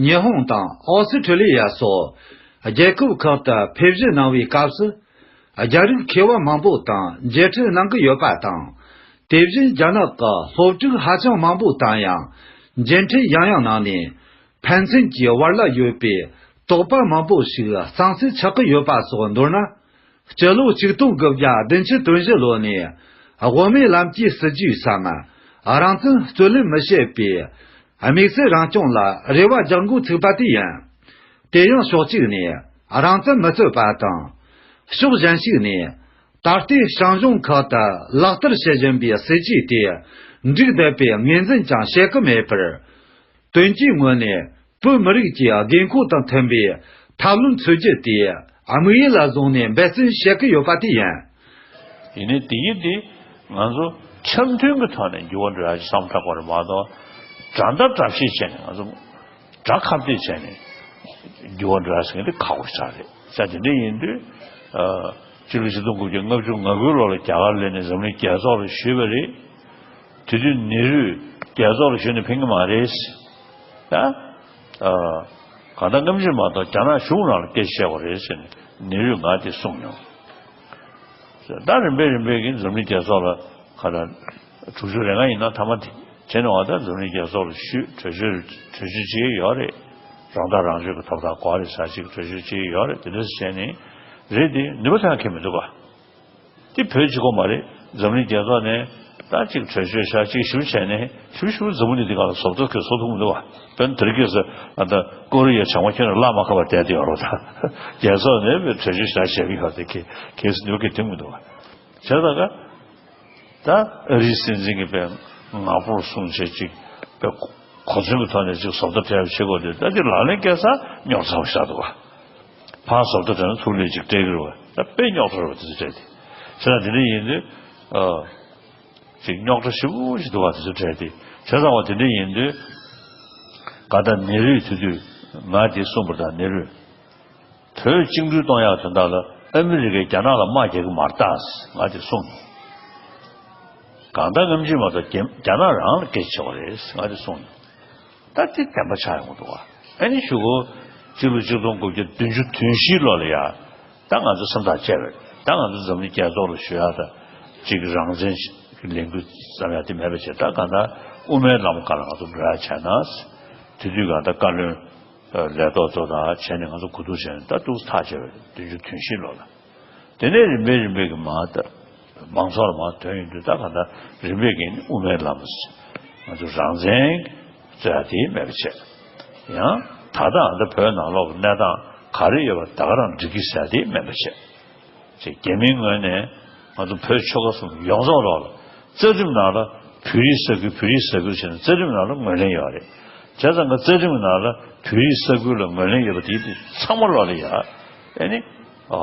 ཉི་ཧོང་དང་ཨོ་སི་ཁྲུ་ལི་ཡ་སོགས་རྒྱལ་ཁབ་ཁག་ཏུ་ཕེབས་བཞུད་གནང་བའི་སྐབས་སུ། རྒྱ་རིགས་མཁས་པ་མང་པོ་དང་མཇལ་འཕྲད་གནང་གི་ཡོད་པ་དང་། དེ་བཞིན་རྒྱ་ནག་གི་སློབ་ཕྲུག་ཧ་ཅང་མང་པོ་དང་ཡང་མཇལ་འཕྲད་ཡང་ཡང་གནང་ནས། ཕན་ཚུན་གྱི་བར་ལ་ཡོད་པའི་དོགས་པ་མང་པོ་ཞིག་གཙང་སེལ་ཆགས་ཀྱི་ཡོད་པ་སོགས་མདོར་ན། སྤྱི་ལོ་ཆིག་སྟོང་དགུ་བརྒྱ་བདུན་ཅུ་དོན་བཞི་ལོ་ནས་དབུ་མའི་ལམ་གྱི་སྲིད་བྱུས་སམ། རང་བཙན་རྩོད་ལེན་མི་བྱེད་པའི་དམིགས་བསལ་རང་སྐྱོང་ལ་རེ་བ་རྒྱག་འགོ་ཚུགས་པ་དེ་ཡིན། དེ་ཡང་ཕྱོགས་གཅིག་ནས་རང་བཙན་མི་རྩོད་པ་དང་། ཕྱོགས་གཞན་ཞིག་ནས་ད་ལྟའི་ཞང་ཞུང་ཁག་ཏུ་ལག་བསྟར་བྱེད་བཞིན་པའི་སྲིད་བྱུས་དེ་འགྲིག་བསྡད་པའི་ངོས་འཛིན་ཀྱང་བྱེད་ཀྱི་མེད་པར། དོན་གྱི་ངོས་ནས་བོད་མི་རིགས་ཀྱི་དགོས་མཁོ་དང་མཐུན་པའི་ཐབས་ལམ་འཚོལ་རྒྱུ་དེ་དམིགས་ཡུལ་ལ་བཟུང་ནས་འབད་བརྩོན་བྱེད་ཀྱི་ཡོད་པ་དེ་ཡིན། ཡིན་ནའི་དེ་ཡིན་དེ་ང་ཚོ་འཆམ་མཐུན་གྱི་ཐོག་ནས་འགྱུར་བ་འགྲོ་ཡག་ཅིག་བསམ་བློ་བཏང་དགོས་རེད་མ་གཏོགས་དགྲ་ཟླ་དགྲ་བཤེས་བྱས་ནས་ང་ཚོ་དགྲ་ཁ་གཏད་བྱས་ནས་འགྱུར་བ་འགྲོ་ཡག་ཟེར་མཁན་དེ་ཁག་པོ་ཞིག་རེད། ས་དེ་འདྲ་ཡིན་དུས་ཨ་སྤྱི་ལོ་ཆིག་སྟོང་དགུ་བརྒྱ་ལྔ་བཅུ་ང་དགུའི་ལོ་ལ་རྒྱ་གར་སླེབས་ནས་འཛམ་གླིང་རྒྱལ་ཚོགས་ལ་ཞུས་པ་རེད། དེ་དུས་ནེ་རུས་རྒྱལ་ཚོགས་ལ་ཞུགས་ནས་ཕན་གྱི་མ་རེད། ད་ཨ་གང་ལྟར་སྔ་ཕྱིར་མ་གཏོགས་རྒྱ་ནག་གཞུང་ནང་ལ་སྐད་ཆ་བཤད་པ་རེད་ཟེར་ནས་ནེ་རུས་ང་དེ་གསུངས་མྱོང་། ད་རིམ་པས་རིམ་པས་ཀྱིས་འཛམ་གླིང་རྒྱལ་ཚོགས་ལ་ག་ལ་དྲུག་ཅུ་རེ་ལྔ་ཡིན་ན་མཐའ་མ་དེ་བྱས་ནས་བ་ད་འཛམ་གླིང་རྒྱལ་ཚོགས་ལ་ཞུས། གྲོས་ཆོད་གྲོས་ཆོད་བྱེད་ཀྱི་ཡོད་རེད། རང་ཐག་རང་གཅོད་ཀྱི་ཐོབ་ཐང་དགོས་རེད་ཟེར་ཅིག་གྲོས་ཆོད་བྱེད་ཀྱི་ཡོད་རེད། དེ་འདྲ་བྱས་ནས་རེད་དེ་ནུས་པ་ཐོན་ཁེལ་མི་འདུག་ག་དེ་བོད་གཅིག་པོ་མ་རེད། འཛམ་གླིང་རྒྱལ་ཚོགས་ནས་ད་ཅིག་གྲོས་ཆོད་བཞག་ཅིག་ཞུ་བྱས་ནས་ཞུ་ཞུ་འཛམ་བུ་གླིང་འདི་ག་ལ་བཟོ་ལྟ་ཁྱོད་བཟོ་ཐུབ་མི་འདུག་བ། དཔེར་ན་དེ་རིང་ཁ་སང་ཨ་ད་ཀོ་རི་ཡ་བྱང་མ་ཁྱོད་ལ་ལ་མ་ཁ་བ་བསྡད་དེ་ཡོད་རོགས་ད། རྒྱལ་ཚོགས་ནས་བོད་གྲོས་ཆོད་བཞག་བྱས་ཡོད་དེ་ཁེ་ཁེ་སི་ནུས་ཁེ་ཐུབ་མི་འདུག་བ། བྱས་ད་ག་ད་ཨ་རིའི་སྲིད་འཛིན་གྱི་དཔེ་ང་པོར་གསུང་བྱས་ཅིག་དཔེ་གོ་མཚོན་གྱི་ཐོག་ནས་ཅིག་བཟོ་ལྟ་བྲལ་བའི་བྱེད་སྒོ་དེ་ད་ཅིག་ལག་ལེན་སྐྱེལ་ས་རྙོག་ཚ་བ་ཤར་འདུག་བ། ཕར་བཟོ་ལྟ་དེ་ན་ཐུགས་ལས་ཅིག་སྤྲད་ཀྱི་རེད་བ། ད་དཔེ་རྙོག་དྲ་རེད་བ་དེ་ཚོ་སྤྲད་དེ། བྱས་ན་དེ་འདྲ་ཡིན་དུས་ཨ་ཅིག་རྙོག་དྲ་ཞེ་པོ་ཞིག་འདུག་བ་དེ་ཚོ་སྤྲད་དེ། བྱས་ཙང་བ་དེ་འདྲ་ཡིན་དུས་ག་ད་ནེ་རུས་དེ་དུས་ང་དེ་གསུངས་པ་དང་ནེ་རུས་བོད་བཅིངས་འགྲོལ་གཏོང་ཡག་དོན་དག་ལ་ཨ་མི་རི་ཀས་རྒྱ་ནག་ལ་དམག་རྒྱག་གི་མ་རེད་ད་ཟེར་ང་དེ་གསུངས་ཡོང་། གང་ལྟར་སྔ་ཕྱིར་མ་གཏོགས་རྒྱ་རྒྱ་ནག་རང་ལ་སྐད་ཆ་བྱེད་པ་རེད་ཟེར་ང་དེ་གསུངས་ཡོང་། ད་དེ་བདེན་པ་ཆགས་ཡོང་གི་འདུག་བ། ཨ་ནི་གཞུག་གུ་སྤྱི་ལོ་གཅིག་སྟོང་དགུ་བརྒྱ་བདུན་ཅུ་དོན་བཞིའི་ལོ་ལ་ཡ། ད་ང་ཚོ་སེམས་ཐག་བཅད་པ་རེད། ད་ང་ཚོ་འཛམ་གླིང་རྒྱལ་ཚོགས་ལ་ཞུ་ཡག་དང་ཅིག་རང་བཙན་ལས་འགུལ་བརྩམས་ཡག་དེ་མེད་པ་བྱས། ད་གང་ལྟར་དབུ་མའི་ལམ་སྒང་ལ་ང་ཚོ་འགྲོ་ཡག་བྱས་ན། དེ་དུས་གང་ལྟར་བཀའ་བློན་ལས་ཐོག་ཚོ་དང་བྱས་ནས་ང་ཚོ་གོ་བསྡུར་བྱས་ནས་ད་འདུག་སེ་ཐག་བཅད་པ་རེད། བདུན་ཅུ་དོན་བཞིའི་ལོ་ལ། དེ་ནས་རིམ་པས་རིམ་པས་ཀྱི་མ་ད་མང་ཚོགས་ལ་མ་ཐོན་ཡོང་དུས་ད་གང་ལྟར་རིམ་པས་ཀྱིས་དབུ་མའི་ལམ་ང་ཚོ་རང་བཙན་རྩོད་ཡག་དེ་མེད་པ་བྱས། ཡང་ད་ལྟ་ཨ་ད་བོད་ནང་ལོགས་ཀྱི་གནས་སྟངས་ག་རེ་ཡོད་པ་ད་ག་རང་འགྲིག་གི་ཟེར་དེ་མེད་པ་བྱས། ཅེས་རྒྱ་མིའི་ངོས་ནས་ང་ཚོ་བོད་ཆོལ་ཁ་གསུམ་ཡོངས་རྫོགས་ལོགས་ལ་རྩ་ཁྲིམས་ནང་ལ་བོད་རིགས་ས་ཁུལ་བོད་རིགས་ས་ཁུལ་བྱས་ནས་རྩ་ཁྲིམས་ནང་ལ་ངོས་ལེན་ཡོད་རེད། བྱས་ཙང་གི་རྩ་ཁྲིམས་ནང་ལ་བོད་རིགས་ས་ཁུལ་ལ་ངོས་ལེན་ཡོད་པ་དེ་དེ་ཚང་མ་ལོགས་ལ་ཡ་ཨ་ནི་ཨ་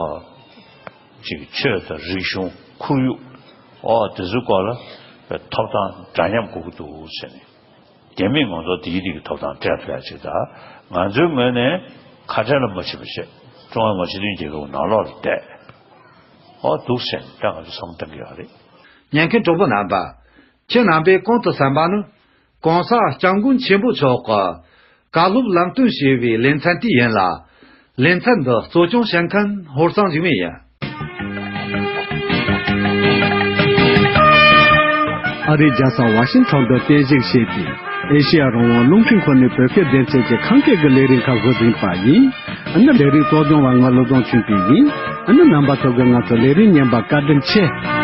ཅིག་ཆོས་དང་རིག་གཞུང་ཁོར་ཡུག་ཨོ་དེ་ཚོའི་སྐོར་ལ་ཐོབ་ཐང་འདྲ་མཉམ་དགོས་ཀྱི་འདུག་ཟེར་ནས། རྒྱ་མིས་ང་ཚོ་དེའི་རིགས་ཀྱི་ཐོབ་ཐང་སྤྲད་ཐུབ་ཡ་ཅིག་དང་། ང་ཚོའི་ངོས་ནས་ཁ་བྲལ་ལ་མ་བྱེད་པ་བྱས། ཀྲུང་ཧྭ་མི་དམངས་སྤྱི་མཐུན་རྒྱལ་ཁབ་ནང་ལོགས་ལ་བསྡད། ཨོ་འདུག་ཟེར་ནས་ད་ང་ཚོ་བསམ་བློ་གཏོང་གི་ཡོད་རེད། ཉན་མཁན་གྲོགས་པོ་རྣམ་པ། ཁྱེད་རྣམ་པས་གོང་དུ་གསན་པ་ནི། ྋགོང་ས་ྋསྐྱབས་མགོན་ཆེན་པོ་མཆོག་གི་བཀའ་སློབ་ལམ་སྟོན་ཞེས་པའི་ལེ་ཚན་དེ་ཡིན་ལ། ལེ་ཚན་འདི་གཙོ་སྐྱོང་བྱེད་མཁན་ཧོར་གཙང་འཇིགས་མེད་ཡིན། ཨ་རིའི་རྒྱལ་ས་ཝ་ཤིང་ཊོན་དུ་རྟེན་གཞི་བྱས་ཏེ། ཨེ་ཤེ་ཡ་རང་དབང་རླུང་འཕྲིན་ཁང་ནས་བོད་སྐད་སྡེ་ཚན་གྱི་ཁམས་སྐད་ཀྱི་ལས་རིམ་ཁག་འགོ་འཛིན་པ་ཡིན། ཨ་ནི་ལས་རིམ་གཙོ་སྐྱོང་བ་ང་བློ་བཟང་ཆོས་འཕེལ་ཡིན། ཨ་ནི་རྣམ་པ་ཚོ་གིས་ང་ཚོ་ལས་རིམ་ཉན་པར་བཀའ་དྲིན་ཆེ།